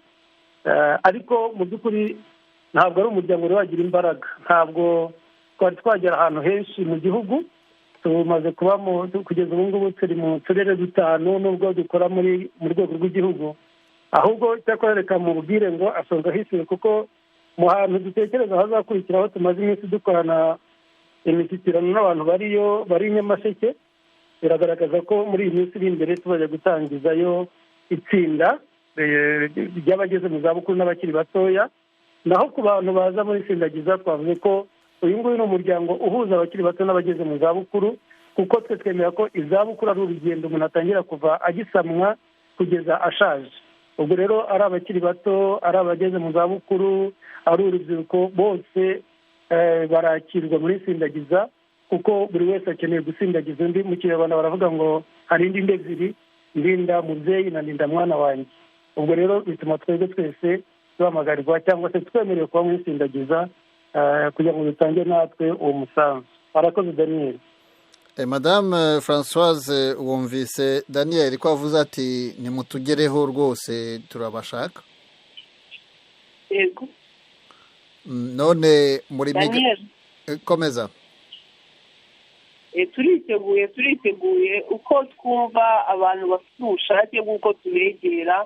ariko mu by'ukuri ntabwo ari umuryango wari wagira imbaraga, ntabwo twari twagera ahantu henshi mu gihugu. Tumaze kuba kugeza ubu ngubu turi mu turere 5 nubwo dukora mu rwego rw'igihugu. Ahubwo icyakora reka mubwire ngo asonga hisiwe, kuko mu hantu dutekereza hazakurikiraho tumaze iminsi dukorana imishyikirano n'abantu bariyo bari i Nyamasheke, biragaragaza ko muri iyi minsi iri imbere tuzajya gutangizayo itsinda ry'abageze mu zabukuru n'abakiri batoya. Naho ku bantu baza muri Sindagiza twavuze ko Uyu nguyu ni umuryango uhuza abakiri bato n'abageze mu zabukuru, kuko twe twemera ko izabukuru ari urugendo umuntu atangira kuva agisamwa kugeza ashaje. Ubwo rero ari abakiri bato, ari abageze mu zabukuru, ari urubyiruko, bose barakirwa muri Sindagiza, kuko buri wese akeneye gusindagiza undi. Mu Kinyarwanda baravuga ngo hari indi nda ebyiri, ndinda mubyeyi na ndinda mwana wanjye. Ubwo rero bituma twebwe twese duhamagarirwa cyangwa se twemerewe kuba muri Sindagiza kugira ngo dutange natwe uwo musanzu. Arakoze Daniel. Madame Françoise, wumvise Daniel ko avuze ati nimutugereho rwose turabashaka. Yego. None muri komeza. Turiteguye uko twumva abantu bafite ubushake bw'uko tubegera,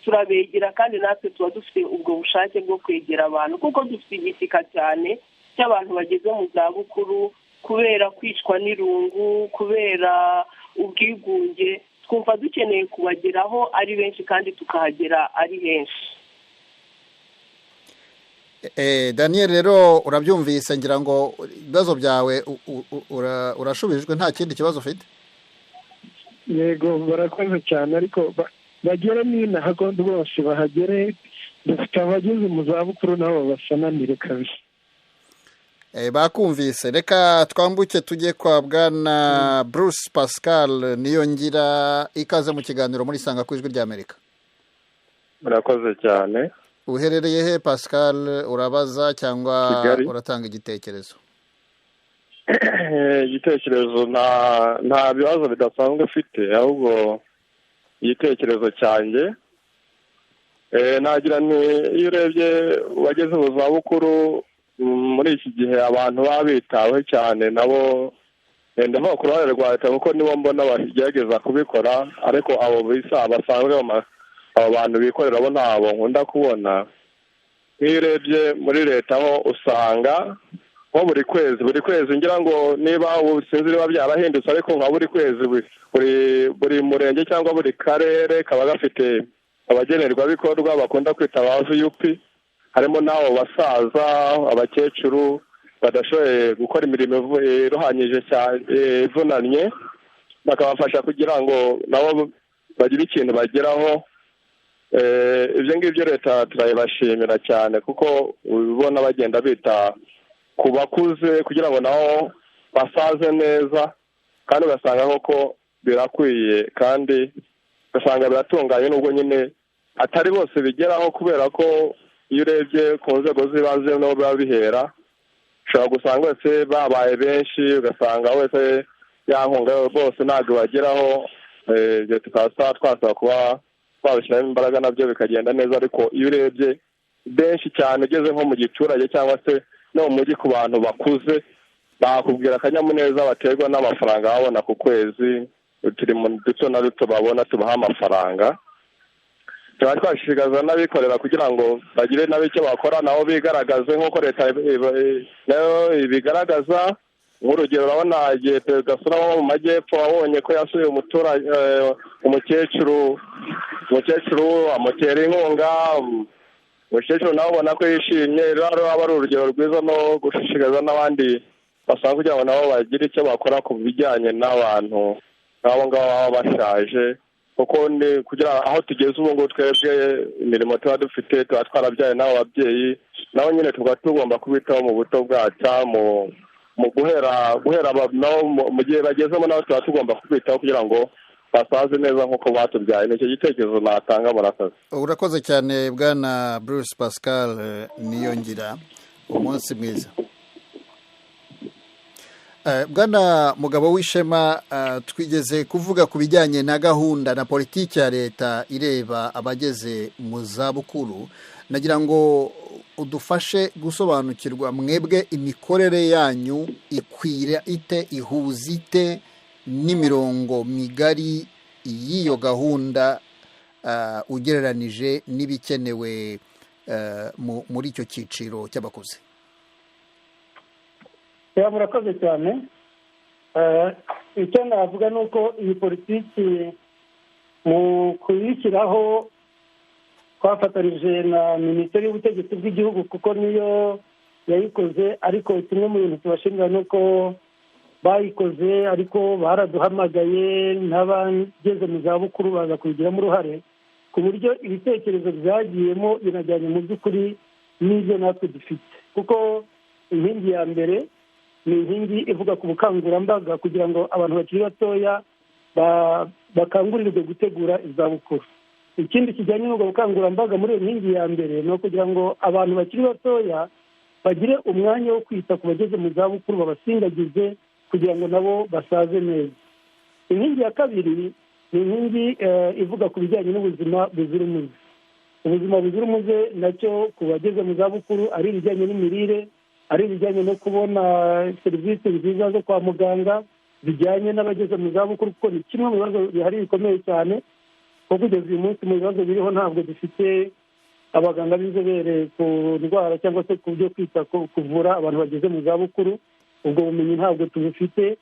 turabegera, kandi natwe tuba dufite ubwo bushake bwo kwegera abantu, kuko dufite igishyika cyane cy'abantu bageze mu zabukuru kubera kwicwa n'irungu, kubera ubwigunge. Twumva dukeneye kubageraho ari benshi kandi tukahagera ari henshi. Daniel rero urabyumvise, ngira ngo ibibazo byawe urashubijwe, nta kindi kibazo ufite? Yego, barakoze cyane, ariko bagere n'inaha rwose bahagere, dufite abageze mu zabukuru nabo basananire kabisa. Bakumvise. Reka twambuke tujye kwa Bwana Bruce Pascal Niyongira, ikaze mu kiganiro muri Sanga ku Ijwi ry'Amerika. Murakoze cyane. Uherereye he Pascal? Urabaza cyangwa uratanga igitekerezo? Igitekerezo nta bibazo bidasanzwe ufite, ahubwo igitekerezo cyanjye nagira ni iyo urebye bageze mu zabukuru muri iki gihe abantu baba bitaweho cyane, nabo ndavuga ku ruhande rwa leta kuko nibo mbona bagerageza kubikora, ariko abo bisa basanzwe abo bantu bikorera bo ntabo nkunda kubona. Nk'iyo urebye muri leta ho usanga nko buri kwezi ngira ngo niba sinzi niba byarahindutse, ariko nka buri kwezi buri murenge cyangwa buri karere kaba gafite abagenerwabikorwa bakunda kwita ba VUP, harimo n'abo basaza, abakecuru badashoboye gukora imirimo iruhanyije cyane ivunanye, bakabafasha kugira ngo nabo bagire ikintu bageraho. Ibyo ngibyo leta turayibashimira cyane, kuko ubona bagenda bita ku bakuze kugira ngo nabo basaze neza, kandi ugasanga koko birakwiye kandi ugasanga biratunganye, nubwo nyine atari bose bigeraho, kubera ko iyo urebye ku nzego z'ibanze niho biba bihera. Ushobora gusanga wese babaye benshi, ugasanga wese yankunga bose ntabwo bageraho. Ibyo tukaba twasaba kuba twabishyiramo imbaraga nabyo bikagenda neza, ariko iyo urebye benshi cyane ugeze nko mu giturage cyangwa se no mu mujyi ku bantu bakuze, bakubwira akanyamuneza baterwa n'amafaranga babona ku kwezi, uturimo duto na duto babona tubaha amafaranga. Tuba twashishikaza n'abikorera kugira ngo bagire nabo icyo bakora, nabo bigaragaze nk'uko leta nayo ibigaragaza. Nk'urugero urabona igihe perezida asura wo mu majyepfo wabonye ko yasuye umuturage, umukecuru amutera inkunga, umukecuru nawe ubona ko yishimye. Rero aba ari urugero rwiza no gushishikaza n'abandi basanzwe kugira ngo nabo bagire icyo bakora ku bijyanye n'abantu nk'abo ngabo baba bashaje, kuko ni kugira aho tugeze ubu ngubu twebwe imirimo tuba dufite tuba twarabyaye n'abo babyeyi, nabo nyine tuba tugomba kubitaho mu buto bwacu, mu guhera nabo mu gihe bagezemo nabo tuba tugomba kubitaho kugira ngo basaze neza nk'uko batubyaye. Nicyo gitekerezo natanga. Murakoze. Urakoze cyane Bwana Bruce Pascal Niyongira, umunsi mwiza. Bwana Mugabo w'Ishema, twigeze kuvuga ku bijyanye na gahunda na politiki ya leta ireba abageze mu zabukuru. Nagira ngo udufashe gusobanukirwa mwebwe imikorere yanyu ikwira ite, ihuza ite n'imirongo migari y'iyo gahunda ugereranije n'ibikenewe muri icyo cyiciro cy'abakuze. Murakoze cyane. Icyo navuga ni uko iyi politiki mu kuyishyiraho twafatanije na Minisiteri y'Ubutegetsi bw'Igihugu, kuko niyo yayikoze, ariko kimwe mu bintu tubashimira ni uko bayikoze ariko baraduhamagaye n'abageze mu zabukuru baza kubigiramo uruhare, ku buryo ibitekerezo byagiyemo binajyanye mu by'ukuri n'ibyo natwe dufite. Kuko inkingi ya mbere ni inkingi ivuga ku bukangurambaga kugira ngo abantu bakiri batoya bakangurirwe gutegura izabukuru. Ikindi kijyanye n'ubwo bukangurambaga muri iyo nkingi ya mbere ni ukugira ngo abantu bakiri batoya bagire umwanya wo kwita ku bageze mu zabukuru, babasindagize kugira ngo nabo basaze neza. Inkingi ya kabiri ni inkingi ivuga ku bijyanye n'ubuzima buzira umuze. Ubuzima buzira umuze nacyo ku bageze mu zabukuru ari ibijyanye n'imirire, ari ibijyanye no kubona serivisi nziza zo kwa muganga bijyanye n'abageze mu zabukuru, kuko ni kimwe mu bibazo bihari bikomeye cyane. Kuko kugeza uyu munsi mu bibazo biriho ntabwo dufite abaganga b'inzobere ku ndwara cyangwa se ku byo kwita kuvura abantu bageze mu zabukuru, ubwo bumenyi ntabwo tubufite.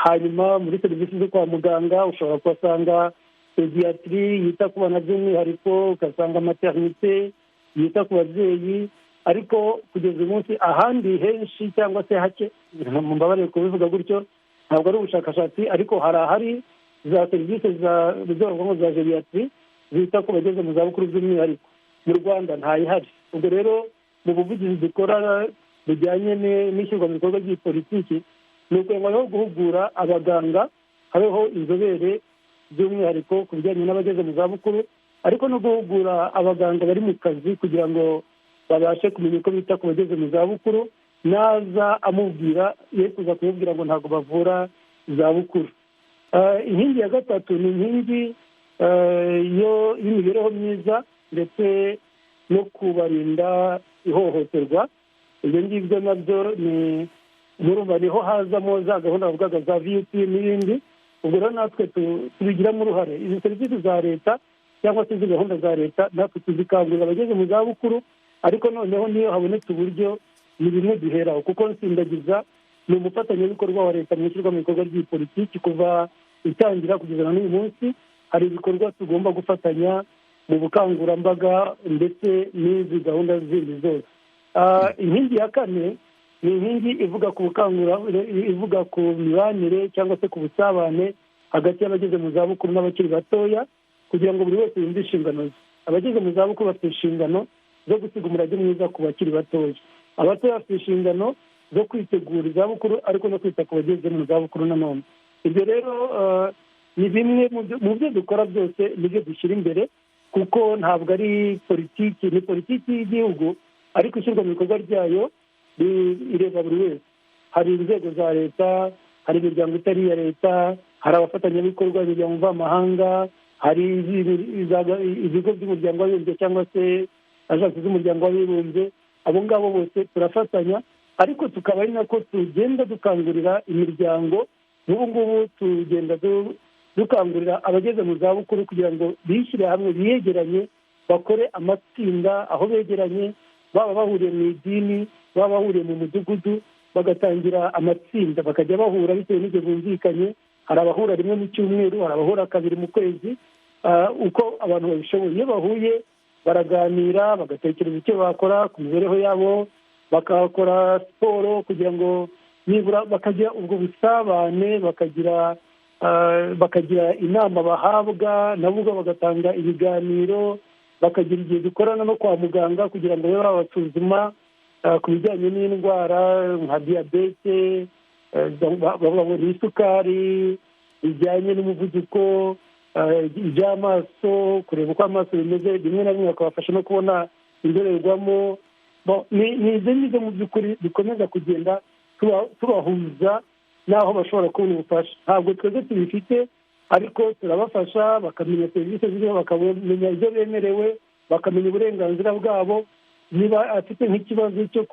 Hanyuma muri serivisi zo kwa muganga ushobora kuhasanga pediatri yita ku bana by'umwihariko, ugasanga maternité yita ku babyeyi, ariko kugeza uyu munsi ahandi henshi cyangwa se hake, mumbabarire kubivuga gutyo, ntabwo ari ubushakashatsi, ariko hari ahari za serivisi za geriatri zita ku bageze mu zabukuru by'umwihariko. Mu Rwanda ntayihari. Ubwo rero mu buvugizi dukora bijyanye n'ishyirwa mu bikorwa by'ipolitiki ni ukugira ngo guhugura abaganga, habeho inzobere by'umwihariko ku bijyanye n'abageze mu zabukuru, ariko no guhugura abaganga bari mu kazi kugira ngo babashe kumenya uko bita ku bageze mu zabukuru, naza amubwira ye kuza kumubwira ngo ntabwo bavura izabukuru. Inkingi ya gatatu ni inkingi y'imibereho myiza ndetse no kubarinda ihohoterwa. Ibyo ngibyo nabyo ni murumva niho hazamo za gahunda bavugaga za VUP n'ibindi. Ubwo rero natwe tubigiramo uruhare. Izi serivisi za leta cyangwa se izi gahunda za leta natwe tuzikangurira abageze mu zabukuru, ariko noneho niyo habonetse uburyo ni bimwe duheraho, kuko Nsindagiza ni umufatanyabikorwa wa leta mu ishyirwa mu bikorwa ry'ipolitiki kuva itangira kugeza na n'uyu munsi. Hari ibikorwa tugomba gufatanya mu bukangurambaga ndetse n'izi gahunda zindi zose. Inkingi ya kane ni inkingi ivuga ku ivuga ku mibanire cyangwa se ku busabane hagati y'abageze mu zabukuru n'abakiri batoya, kugira ngo buri wese yumve inshingano ze. Abageze mu zabukuru bafite inshingano zo gusiga umurage mwiza ku bakiri batoya, abatoya bafite inshingano zo kwitegura izabukuru ariko no kwita ku bageze mu zabukuru nanone. Ibyo rero ni bimwe mu byo dukora byose, nibyo dushyira imbere, kuko ntabwo ari politiki, ni politiki y'igihugu ariko ishyirwa mu bikorwa ryayo ireba buri wese. Hari inzego za leta, hari imiryango itari iya leta, hari abafatanyabikorwa, imiryango mvamahanga, hari ibigo by'umuryango w'abibumbye cyangwa se ajansi z'umuryango w'abibumbye. Abo ngabo bose turafatanya, ariko tukaba ari nako tugenda dukangurira imiryango. N'ubu ngubu tugenda dukangurira abageze mu zabukuru kugira ngo bishyire hamwe, biyegeranye, bakore amatsinda aho begeranye, baba bahuriye mu idini, baba bahuriye mu mudugudu, bagatangira amatsinda bakajya bahura bitewe n'ibyo bumvikanye. Hari abahura rimwe mu cyumweru, hari abahura kabiri mu kwezi, uko abantu babishoboye. Iyo bahuye baraganira, bagatekereza icyo bakora ku mibereho yabo, bakakora siporo kugira ngo nibura bakagira ubwo busabane, bakagira inama bahabwa, nabo ubwo bagatanga ibiganiro, bakagira igihe dukorana no kwa muganga kugira ngo babe babasuzuma ku bijyanye n'indwara nka diyabete, babona isukari, bijyanye n'umuvuduko, iby'amaso, kureba uko amaso bimeze, rimwe na rimwe bakabafasha no kubona indorerwamo. Ni ibyo ngibyo mu by'ukuri dukomeza kugenda tubahuza n'aho bashobora kubona ubufasha. Ntabwo twebwe tubifite, ariko turabafasha bakamenya serivisi ziriho, bakamenya ibyo bemerewe, bakamenya uburenganzira bwabo. Niba afite nk'ikibazo cyo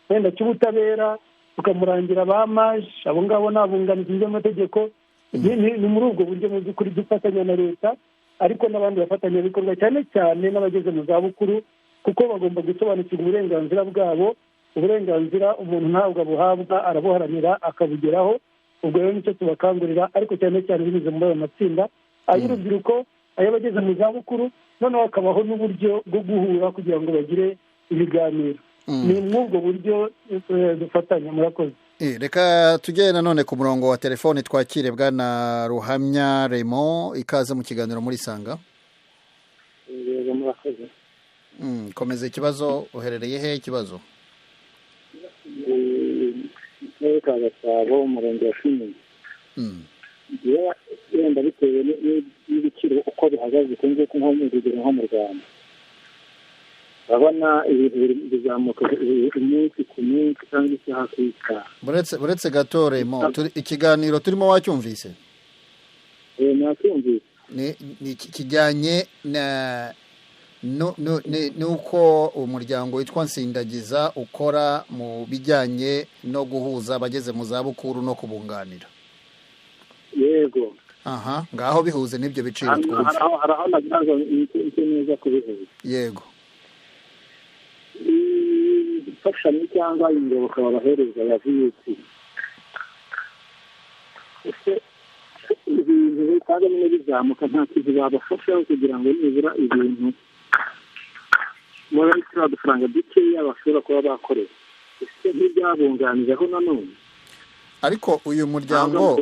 wenda cy'ubutabera, tukamurangira ba maje, abo ngabo ni abunganizi by'amategeko. Ni muri ubwo buryo mu by'ukuri dufatanya na leta, ariko n'abandi bafatanyabikorwa, cyane cyane n'abageze mu zabukuru, kuko bagomba gusobanukirwa uburenganzira bwabo. Uburenganzira umuntu ntabwo abuhabwa, arabuharanira akabugeraho. Ubwo rero nicyo tubakangurira, ariko cyane cyane binyuze muri ayo matsinda ay'urubyiruko, ay'abageze mu zabukuru, noneho hakabaho n'uburyo bwo guhura kugira ngo bagire ibiganiro. Ni mw'ubwo buryo dufatanya. Murakoze. Reka tujye nanone ku murongo wa telefoni, twakire bwana Ruhamya Raymond. Ikaze mu kiganiro muri Sanga. Yego, murakoze. Komeza ikibazo. Uherereye he? Ikibazo? Mu Karere ka Gasabo, Umurenge wa Kinyinya. Wenda bitewe n'ibiciro uko bihagaze uku nguku, nko mu rugero nko mu Rwanda, urabona ibintu bizamuka umunsi ku munsi cyangwa isaha ku isaha. Buretse gato, Raymond, ikiganiro turimo wacyumvise? Nacyumvise. Ni kijyanye n'uko umuryango witwa Nsindagiza ukora mu bijyanye no guhuza abageze mu zabukuru no kubunganira. Yego. Aha ngaho bihuze n'ibyo biciro twumva. Hari aho nagira ngo nicyo neza kubihuza. Yego. Imfashanyo cyangwa ingoboka babahereza ya VUP, ese ibintu bitanga nyine bizamuka, nta kintu babafashaho kugira ngo nibura ibintu muri turiya dufaranga dukeya bashobora kuba bakorera, ese ntibyabunganiraho nanone? Ariko uyu muryango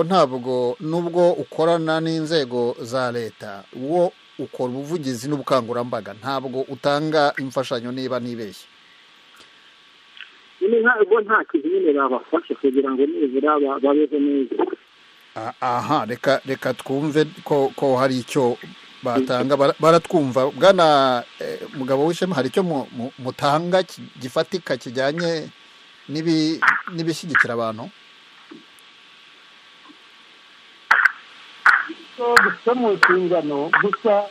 ntabwo, nubwo ukorana n'inzego za leta, wo ukora ubuvugizi n'ubukangurambaga, ntabwo utanga imfashanyo, niba ntibeshye. Nyine ntabwo, nta kintu nyine babafasha kugira ngo nibura babeho neza? Aha, reka twumve ko hari icyo batanga. Baratwumva. Bwana Mugabo w'Ishema, hari icyo mutanga gifatika kijyanye n'ibishyigikira abantu? Dufite mu nshingano gusa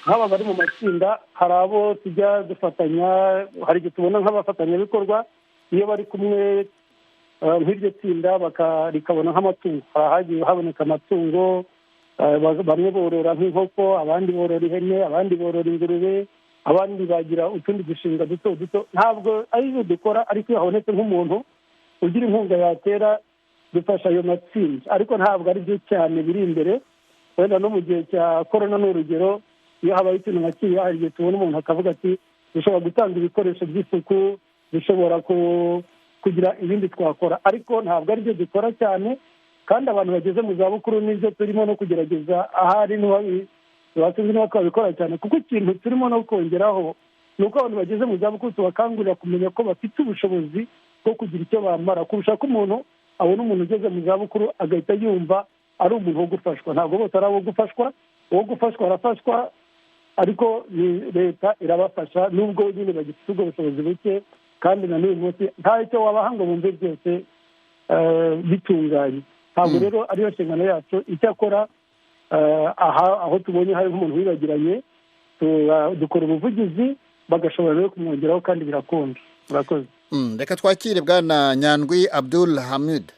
nk'aba bari mu matsinda, hari abo tujya dufatanya, hari igihe tubona nk'abafatanyabikorwa iyo bari kumwe nk'iryo tsinda rikabona nk'amatungo. Hari ahagiye haboneka amatungo, bamwe borora nk'inkoko, abandi borora ihene, abandi borora ingurube, abandi bagira utundi dushinga duto duto. Ntabwo ari ibyo dukora, ariko iyo habonetse nk'umuntu ugira inkunga yatera, dufasha ayo matsinda, ariko ntabwo ari byo cyane biri imbere. Wenda no mu gihe cya korona ni urugero, iyo habaye ikintu nka kiriya, hari igihe tubona umuntu akavuga ati: "Dushobora gutanga ibikoresho by'isuku, dushobora kugira ibindi twakora," ariko ntabwo ari byo dukora cyane. Kandi abantu bageze mu zabukuru n'ibyo turimo no kugerageza, ahari ntibasinzi niba twabikora cyane, kuko ikintu turimo no kongeraho ni uko abantu bageze mu zabukuru tubakangurira kumenya ko bafite ubushobozi bwo kugira icyo bamara, kurusha ko umuntu abona umuntu ugeze mu zabukuru agahita yumva ari umuntu wo gufashwa. Ntabwo bose ari abo gufashwa. Uwo gufashwa arafashwa, ariko ni leta irabafasha, nubwo nyine bagifite ubwo bushobozi buke, kandi na n'uyu munsi nta icyo wabaha ngo bumve byose bitunganye. Ntabwo rero ariyo nshingano yacu. Icyakora aha aho tubonye hari nk'umuntu wibagiranye, dukora ubuvugizi bagashobora rero kumwongeraho, kandi birakunda. Murakoze. Reka twakire bwana Nyandwi Abdul Hamid.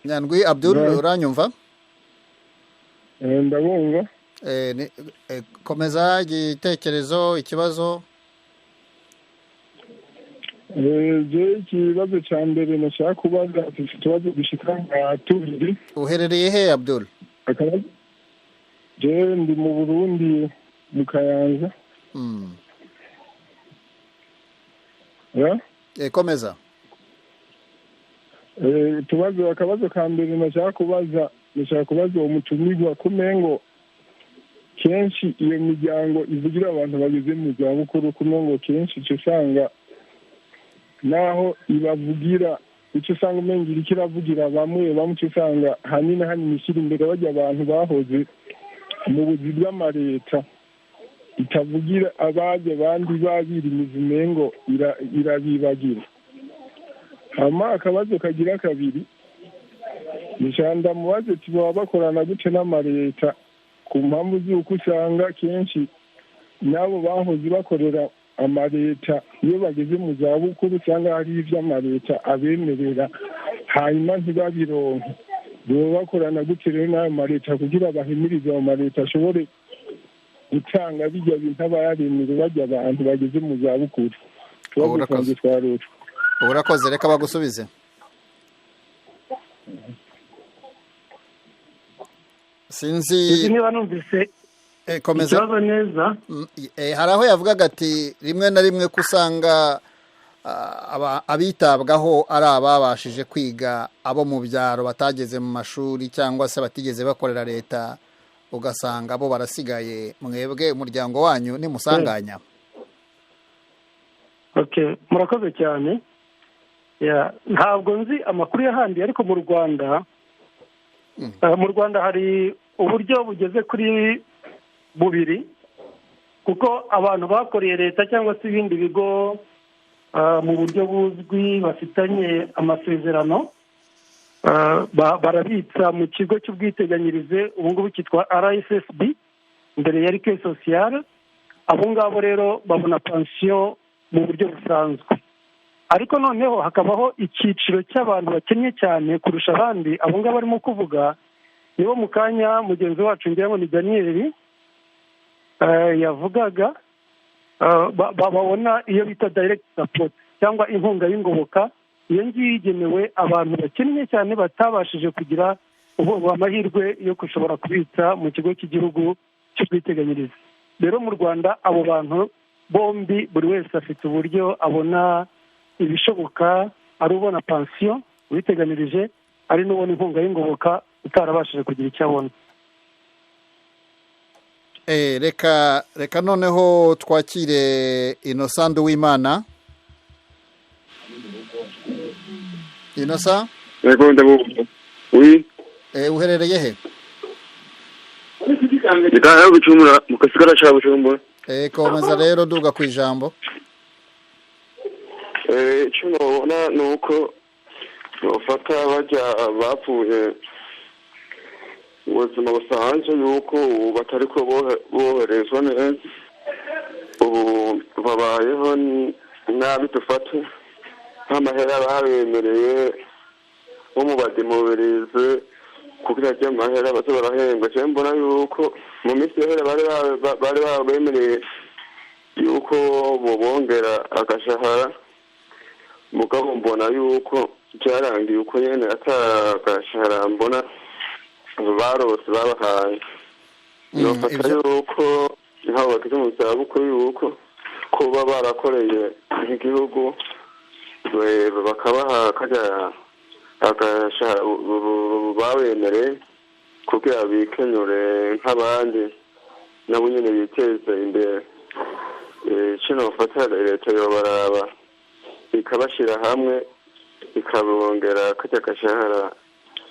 Nyandwi Abdul, uranyumva? Ndabumva. Komeza igitekerezo, ikibazo. Ikibazo cya mbere nashaka kubaza, mfite utubazo dushika nka tubiri. Uherereye he, Abdul? Jewe ndi mu Burundi, mu Kayanza. Komeza. Utubazo, akabazo ka mbere nashaka kubaza, nashaka kubaza uwo mutumirwa kumengo kenshi iyo miryango ivugira abantu bageze mu zabukuru, kumengo kenshi icyo usanga naho ibavugira, icyo usanga umenga iriko iravugira bamwe bamwe, icyo usanga hanini hanini ishyira imbere bajya abantu bahoze mu buzi bw'amareta, itavugira abaje abandi babirimiza, umengo irabibagira. Hama akabazo kagira kabiri, ndamubaze ati baba bakorana gute n'amareta, ku mpamvu z'uko usanga kenshi n'abo bahoze bakorera amareta iyo bageze mu zabukuru usanga hari ibyo amareta abemerera hanyuma ntibabironke. Baba bakorana gute rero n'ayo mareta kugira bahimirize ayo mareta ashobore gutanga bijya bintu aba yaremere bajya abantu bageze mu zabukuru? Utubazo twanjye twarutwo. Urakoze, reka bagusubize. Sinzi niba numvise. Komeza. Ikibazo neza. Hari aho yavugaga ati rimwe na rimwe ko usanga abitabwaho ari ababashije kwiga, abo mu byaro batageze mu mashuri cyangwa se batigeze bakorera leta, ugasanga bo barasigaye. Mwebwe umuryango wanyu nimusanganya. Okay, murakoze cyane. Ntabwo nzi amakuru y'ahandi, ariko mu Rwanda, mu Rwanda hari uburyo bugeze kuri bubiri, kuko abantu bakoreye leta cyangwa se ibindi bigo mu buryo buzwi bafitanye amasezerano, barabitsa mu kigo cy'ubwiteganyirize, ubu ngubu cyitwa RSSB, mbere yari Caisse Sociale. Abo ngabo rero babona pansiyo mu buryo busanzwe. Ariko noneho hakabaho icyiciro cy'abantu bakennye cyane kurusha abandi. Abo ngabo barimo kuvuga nibo mu kanya mugenzi wacu, ngira ngo ni Daniel, yavugaga, babona iyo bita direct support cyangwa inkunga y'ingoboka. Iyo ngiyo igenewe abantu bakennye cyane batabashije kugira amahirwe yo gushobora kubitsa mu kigo cy'igihugu cy'ubwiteganyirize. Rero mu Rwanda abo bantu bombi, buri wese afite uburyo abona ibishoboka: ari ubona pansiyo witeganirije, ari n'ubona inkunga y'ingoboka utarabashije kugira icyo abona. Reka noneho twakire Innocent Uwimana. Innocent? Yego, ndabumva, oui. Uherereye he? Ndi Bujumbura, mu kasigara ca Bujumbura. Komeza rero, duga ku ijambo. Icyo nabona ni uko bafata bajya bapfuye ubuzima busanzwe, yuko ubu batari ko boherezwa neza, ubu babayeho nabi. Dufate nk'amahera babemereye nko mu bademobirize, kugira ajya amahera baze barahembwa. Cyangwa mbona yuko mu minsi yahera bari babemereye yuko bobongera agashahara, mugabo mbona yuko byarangiye uko nyene, atagashahara mbona barose babahaye. Nofata yuko nk'abo bageze mu zabukuru, yuko kuba barakoreye nk'igihugu, bakabaha kajya agashahara babemereye kugira bikenyure nk'abandi, nabo nyene biteze imbere. Kino bafata, leta yobaraba ikabashyira hamwe, ikabongera kajya gashahara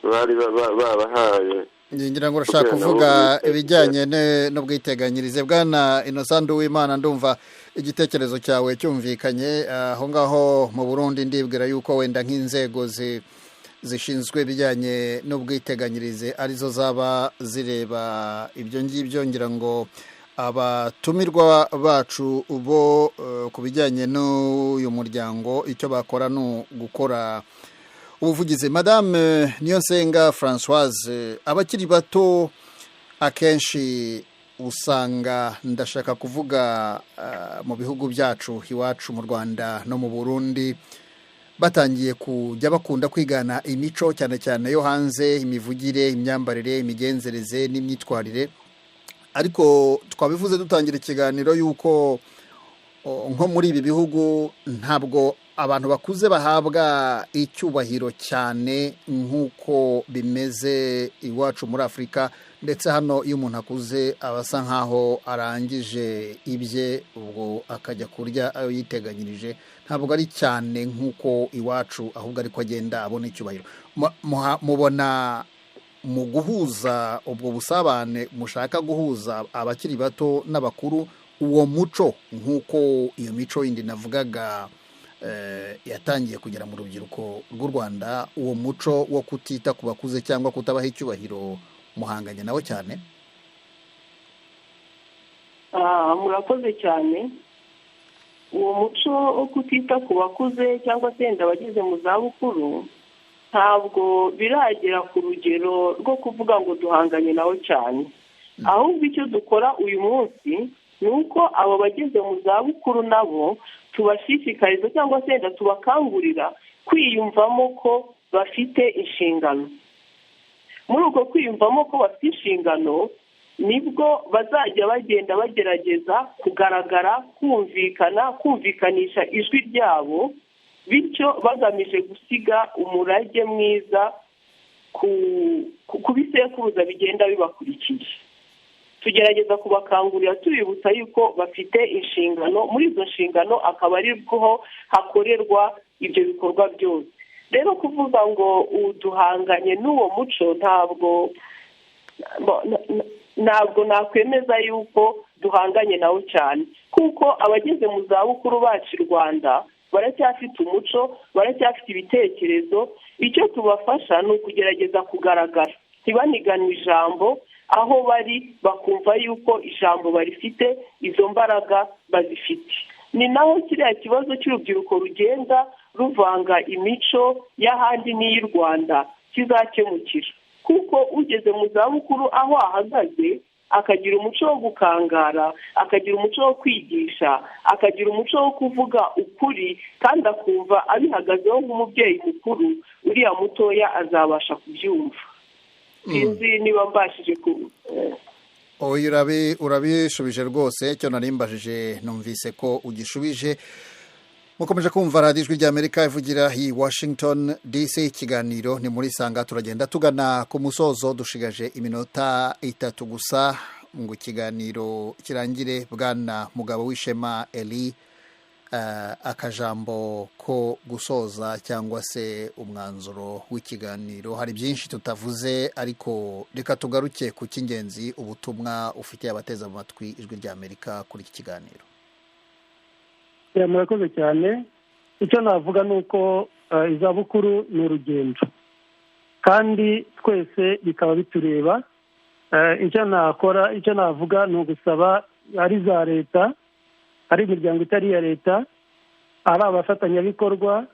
bari babahaye. Ngira ngo urashaka kuvuga ibijyanye n'ubwiteganyirize. Bwana Innocent Uwimana, ndumva igitekerezo cyawe cyumvikanye. Aho ngaho mu Burundi ndibwira yuko wenda nk'inzego zishinzwe ibijyanye n'ubwiteganyirize arizo zaba zireba ibyo ngibyo. Ngira ngo abatumirwa bacu bo ku bijyanye n'uyu muryango, icyo bakora ni ugukora ubuvugizi. Madame Niyonsenga Francoise, abakiri bato akenshi usanga, ndashaka kuvuga mu bihugu byacu iwacu mu Rwanda no mu Burundi, batangiye kujya bakunda kwigana imico, cyane cyane yo hanze: imivugire, imyambarire, imigenzereze n'imyitwarire. Ariko twabivuze dutangira ikiganiro yuko nko muri ibi bihugu ntabwo abantu bakuze bahabwa icyubahiro cyane nk'uko bimeze iwacu muri Afurika. Ndetse hano iyo umuntu akuze aba asa nk'aho arangije ibye, ubwo akajya kurya ayo yiteganyirije. Ntabwo ari cyane nk'uko iwacu, ahubwo ariko agenda abona icyubahiro. Mubona mu guhuza ubwo busabane mushaka guhuza abakiri bato n'abakuru, uwo muco, nk'uko iyo mico yindi navugaga yatangiye kugera mu rubyiruko rw'u Rwanda, uwo muco wo kutita ku bakuze cyangwa kutabaha icyubahiro muhanganye nawo cyane? Murakoze cyane. Uwo muco wo kutita ku bakuze cyangwa se wenda abageze mu zabukuru ntabwo biragera ku rugero rwo kuvuga ngo duhanganye nawo cyane. Ahubwo icyo dukora uyu munsi ni uko abo bageze mu zabukuru nabo tubashishikariza cyangwa se wenda tubakangurira kwiyumvamo ko bafite inshingano. Muri uko kwiyumvamo ko bafite inshingano, Nibwo bazajya bagenda bagerageza kugaragara, kumvikana, kumvikanisha ijwi ryabo, bityo bagamije gusiga umurage mwiza ku bisekuruza bigenda bibakurikiye. Tugerageza kubakangurira, tubibutsa yuko bafite inshingano. Muri izo nshingano akaba ari bwo hakorerwa ibyo bikorwa byose. Rero kuvuga ngo duhanganye n'uwo muco, ntabwo nakwemeza yuko duhanganye nawo cyane, kuko abageze mu zabukuru bacu i Rwanda baracyafite umuco, baracyafite ibitekerezo. Icyo tubafasha ni ukugerageza kugaragara, ntibaniganwe ijambo aho bari, bakumva yuko ijambo barifite, izo mbaraga bazifite. Ni naho kiriya kibazo cy'urubyiruko rugenda ruvanga imico y'ahandi n'iy'u Rwanda kizakemukira, kuko ugeze mu zabukuru aho ahagaze akagira umuco wo gukangara, akagira umuco wo kwigisha, akagira umuco wo kuvuga ukuri, kandi akumva abihagazeho nk'umubyeyi mukuru, uriya mutoya azabasha kubyumva. Sinzi niba mbashije ku Oya, urabishubije rwose. Icyo narimbajije numvise ko ugishubije. Mukomeje kumva Radiyo Ijwi ry'Amerika ivugira i Washington DC. Ikiganiro ni muri Sanga. Turagenda tugana ku musozo, dushigaje iminota 3 gusa ngo ikiganiro kirangire. Bwana Mugabo w'Ishema Eli, akajambo ko gusoza cyangwa se umwanzuro w'ikiganiro. Hari byinshi tutavuze, ariko reka tugaruke ku cy'ingenzi, ubutumwa ufitiye abateze amatwi Ijwi ry'Amerika kuri iki kiganiro. Murakoze cyane. Icyo navuga ni uko izabukuru ni urugendo, kandi twese bikaba bitureba. Icyo nakora, icyo navuga ni ugusaba ari za leta, ari imiryango itari iya leta, ari abafatanyabikorwa,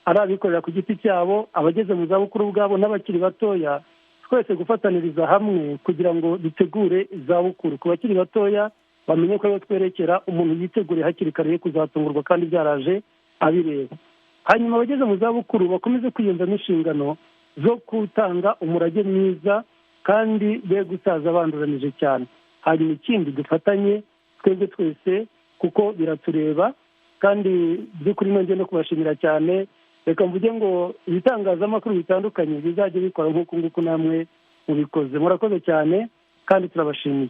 ari abikorera ku giti cyabo, abageze mu zabukuru ubwabo n'abakiri batoya, twese gufataniriza hamwe kugira ngo dutegure izabukuru. Ku bakiri batoya bamenye ko ariho twerekera, umuntu yitegure hakiri kare kuzatungurwa kandi byaraje abireba. Hanyuma abageze mu zabukuru bakomeze kwiyumvamo inshingano zo gutanga umurage mwiza, kandi be gusaza banduranije cyane. Hanyuma ikindi, dufatanye twebwe twese kuko biratureba. Kandi by'ukuri nongeye no kubashimira cyane. Reka mvuge ngo ibitangazamakuru bitandukanye bizajya bikora nk'uku nguku namwe mubikoze. Murakoze cyane kandi turabashimiye.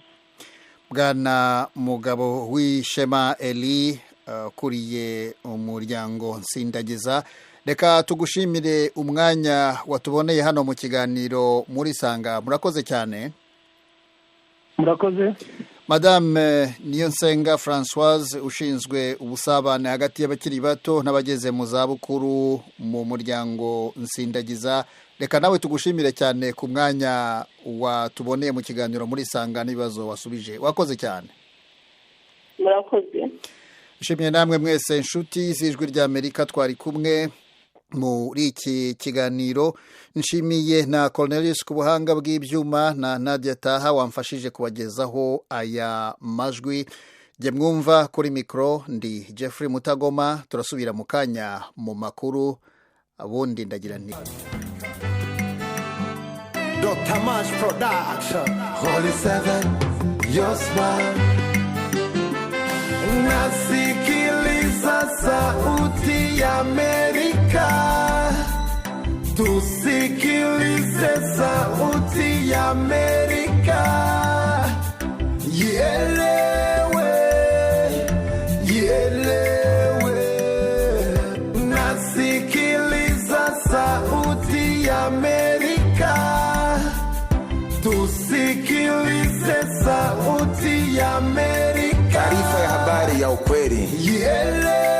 Bwana Mugabo w'Ishema Eli, ukuriye umuryango Nsindagiza, reka tugushimire umwanya watuboneye hano mu kiganiro muri Sanga. Murakoze cyane. Murakoze. Madame Niyonsenga Francoise, ushinzwe ubusabane hagati y'abakiri bato n'abageze mu zabukuru mu muryango Nsindagiza, reka nawe tugushimire cyane ku mwanya watuboneye mu kiganiro muri Sanga n'ibibazo wasubije. Wakoze cyane. Murakoze. Nshimiye namwe mwese inshuti z'Ijwi ry'Amerika twari kumwe muri iki kiganiro. Nshimiye na Cornelius ku buhanga bw'ibyuma na Nadia Taha wamfashije kubagezaho aya majwi. Jye mwumva kuri mikoro ndi Jeffrey Mutagoma. Turasubira mu kanya mu makuru, ubundi ndagira nti Dr. Mash Production. Holy Seven, your smile. Nasikiliza Sauti ya Amerika. Tusikilize Sauti ya Amerika. Ielewe, ielewe. Nasikiliza Sauti ya Amerika. Tusikilize Sauti ya Amerika. Taarifa ya habari ya ukweli. Ielewe.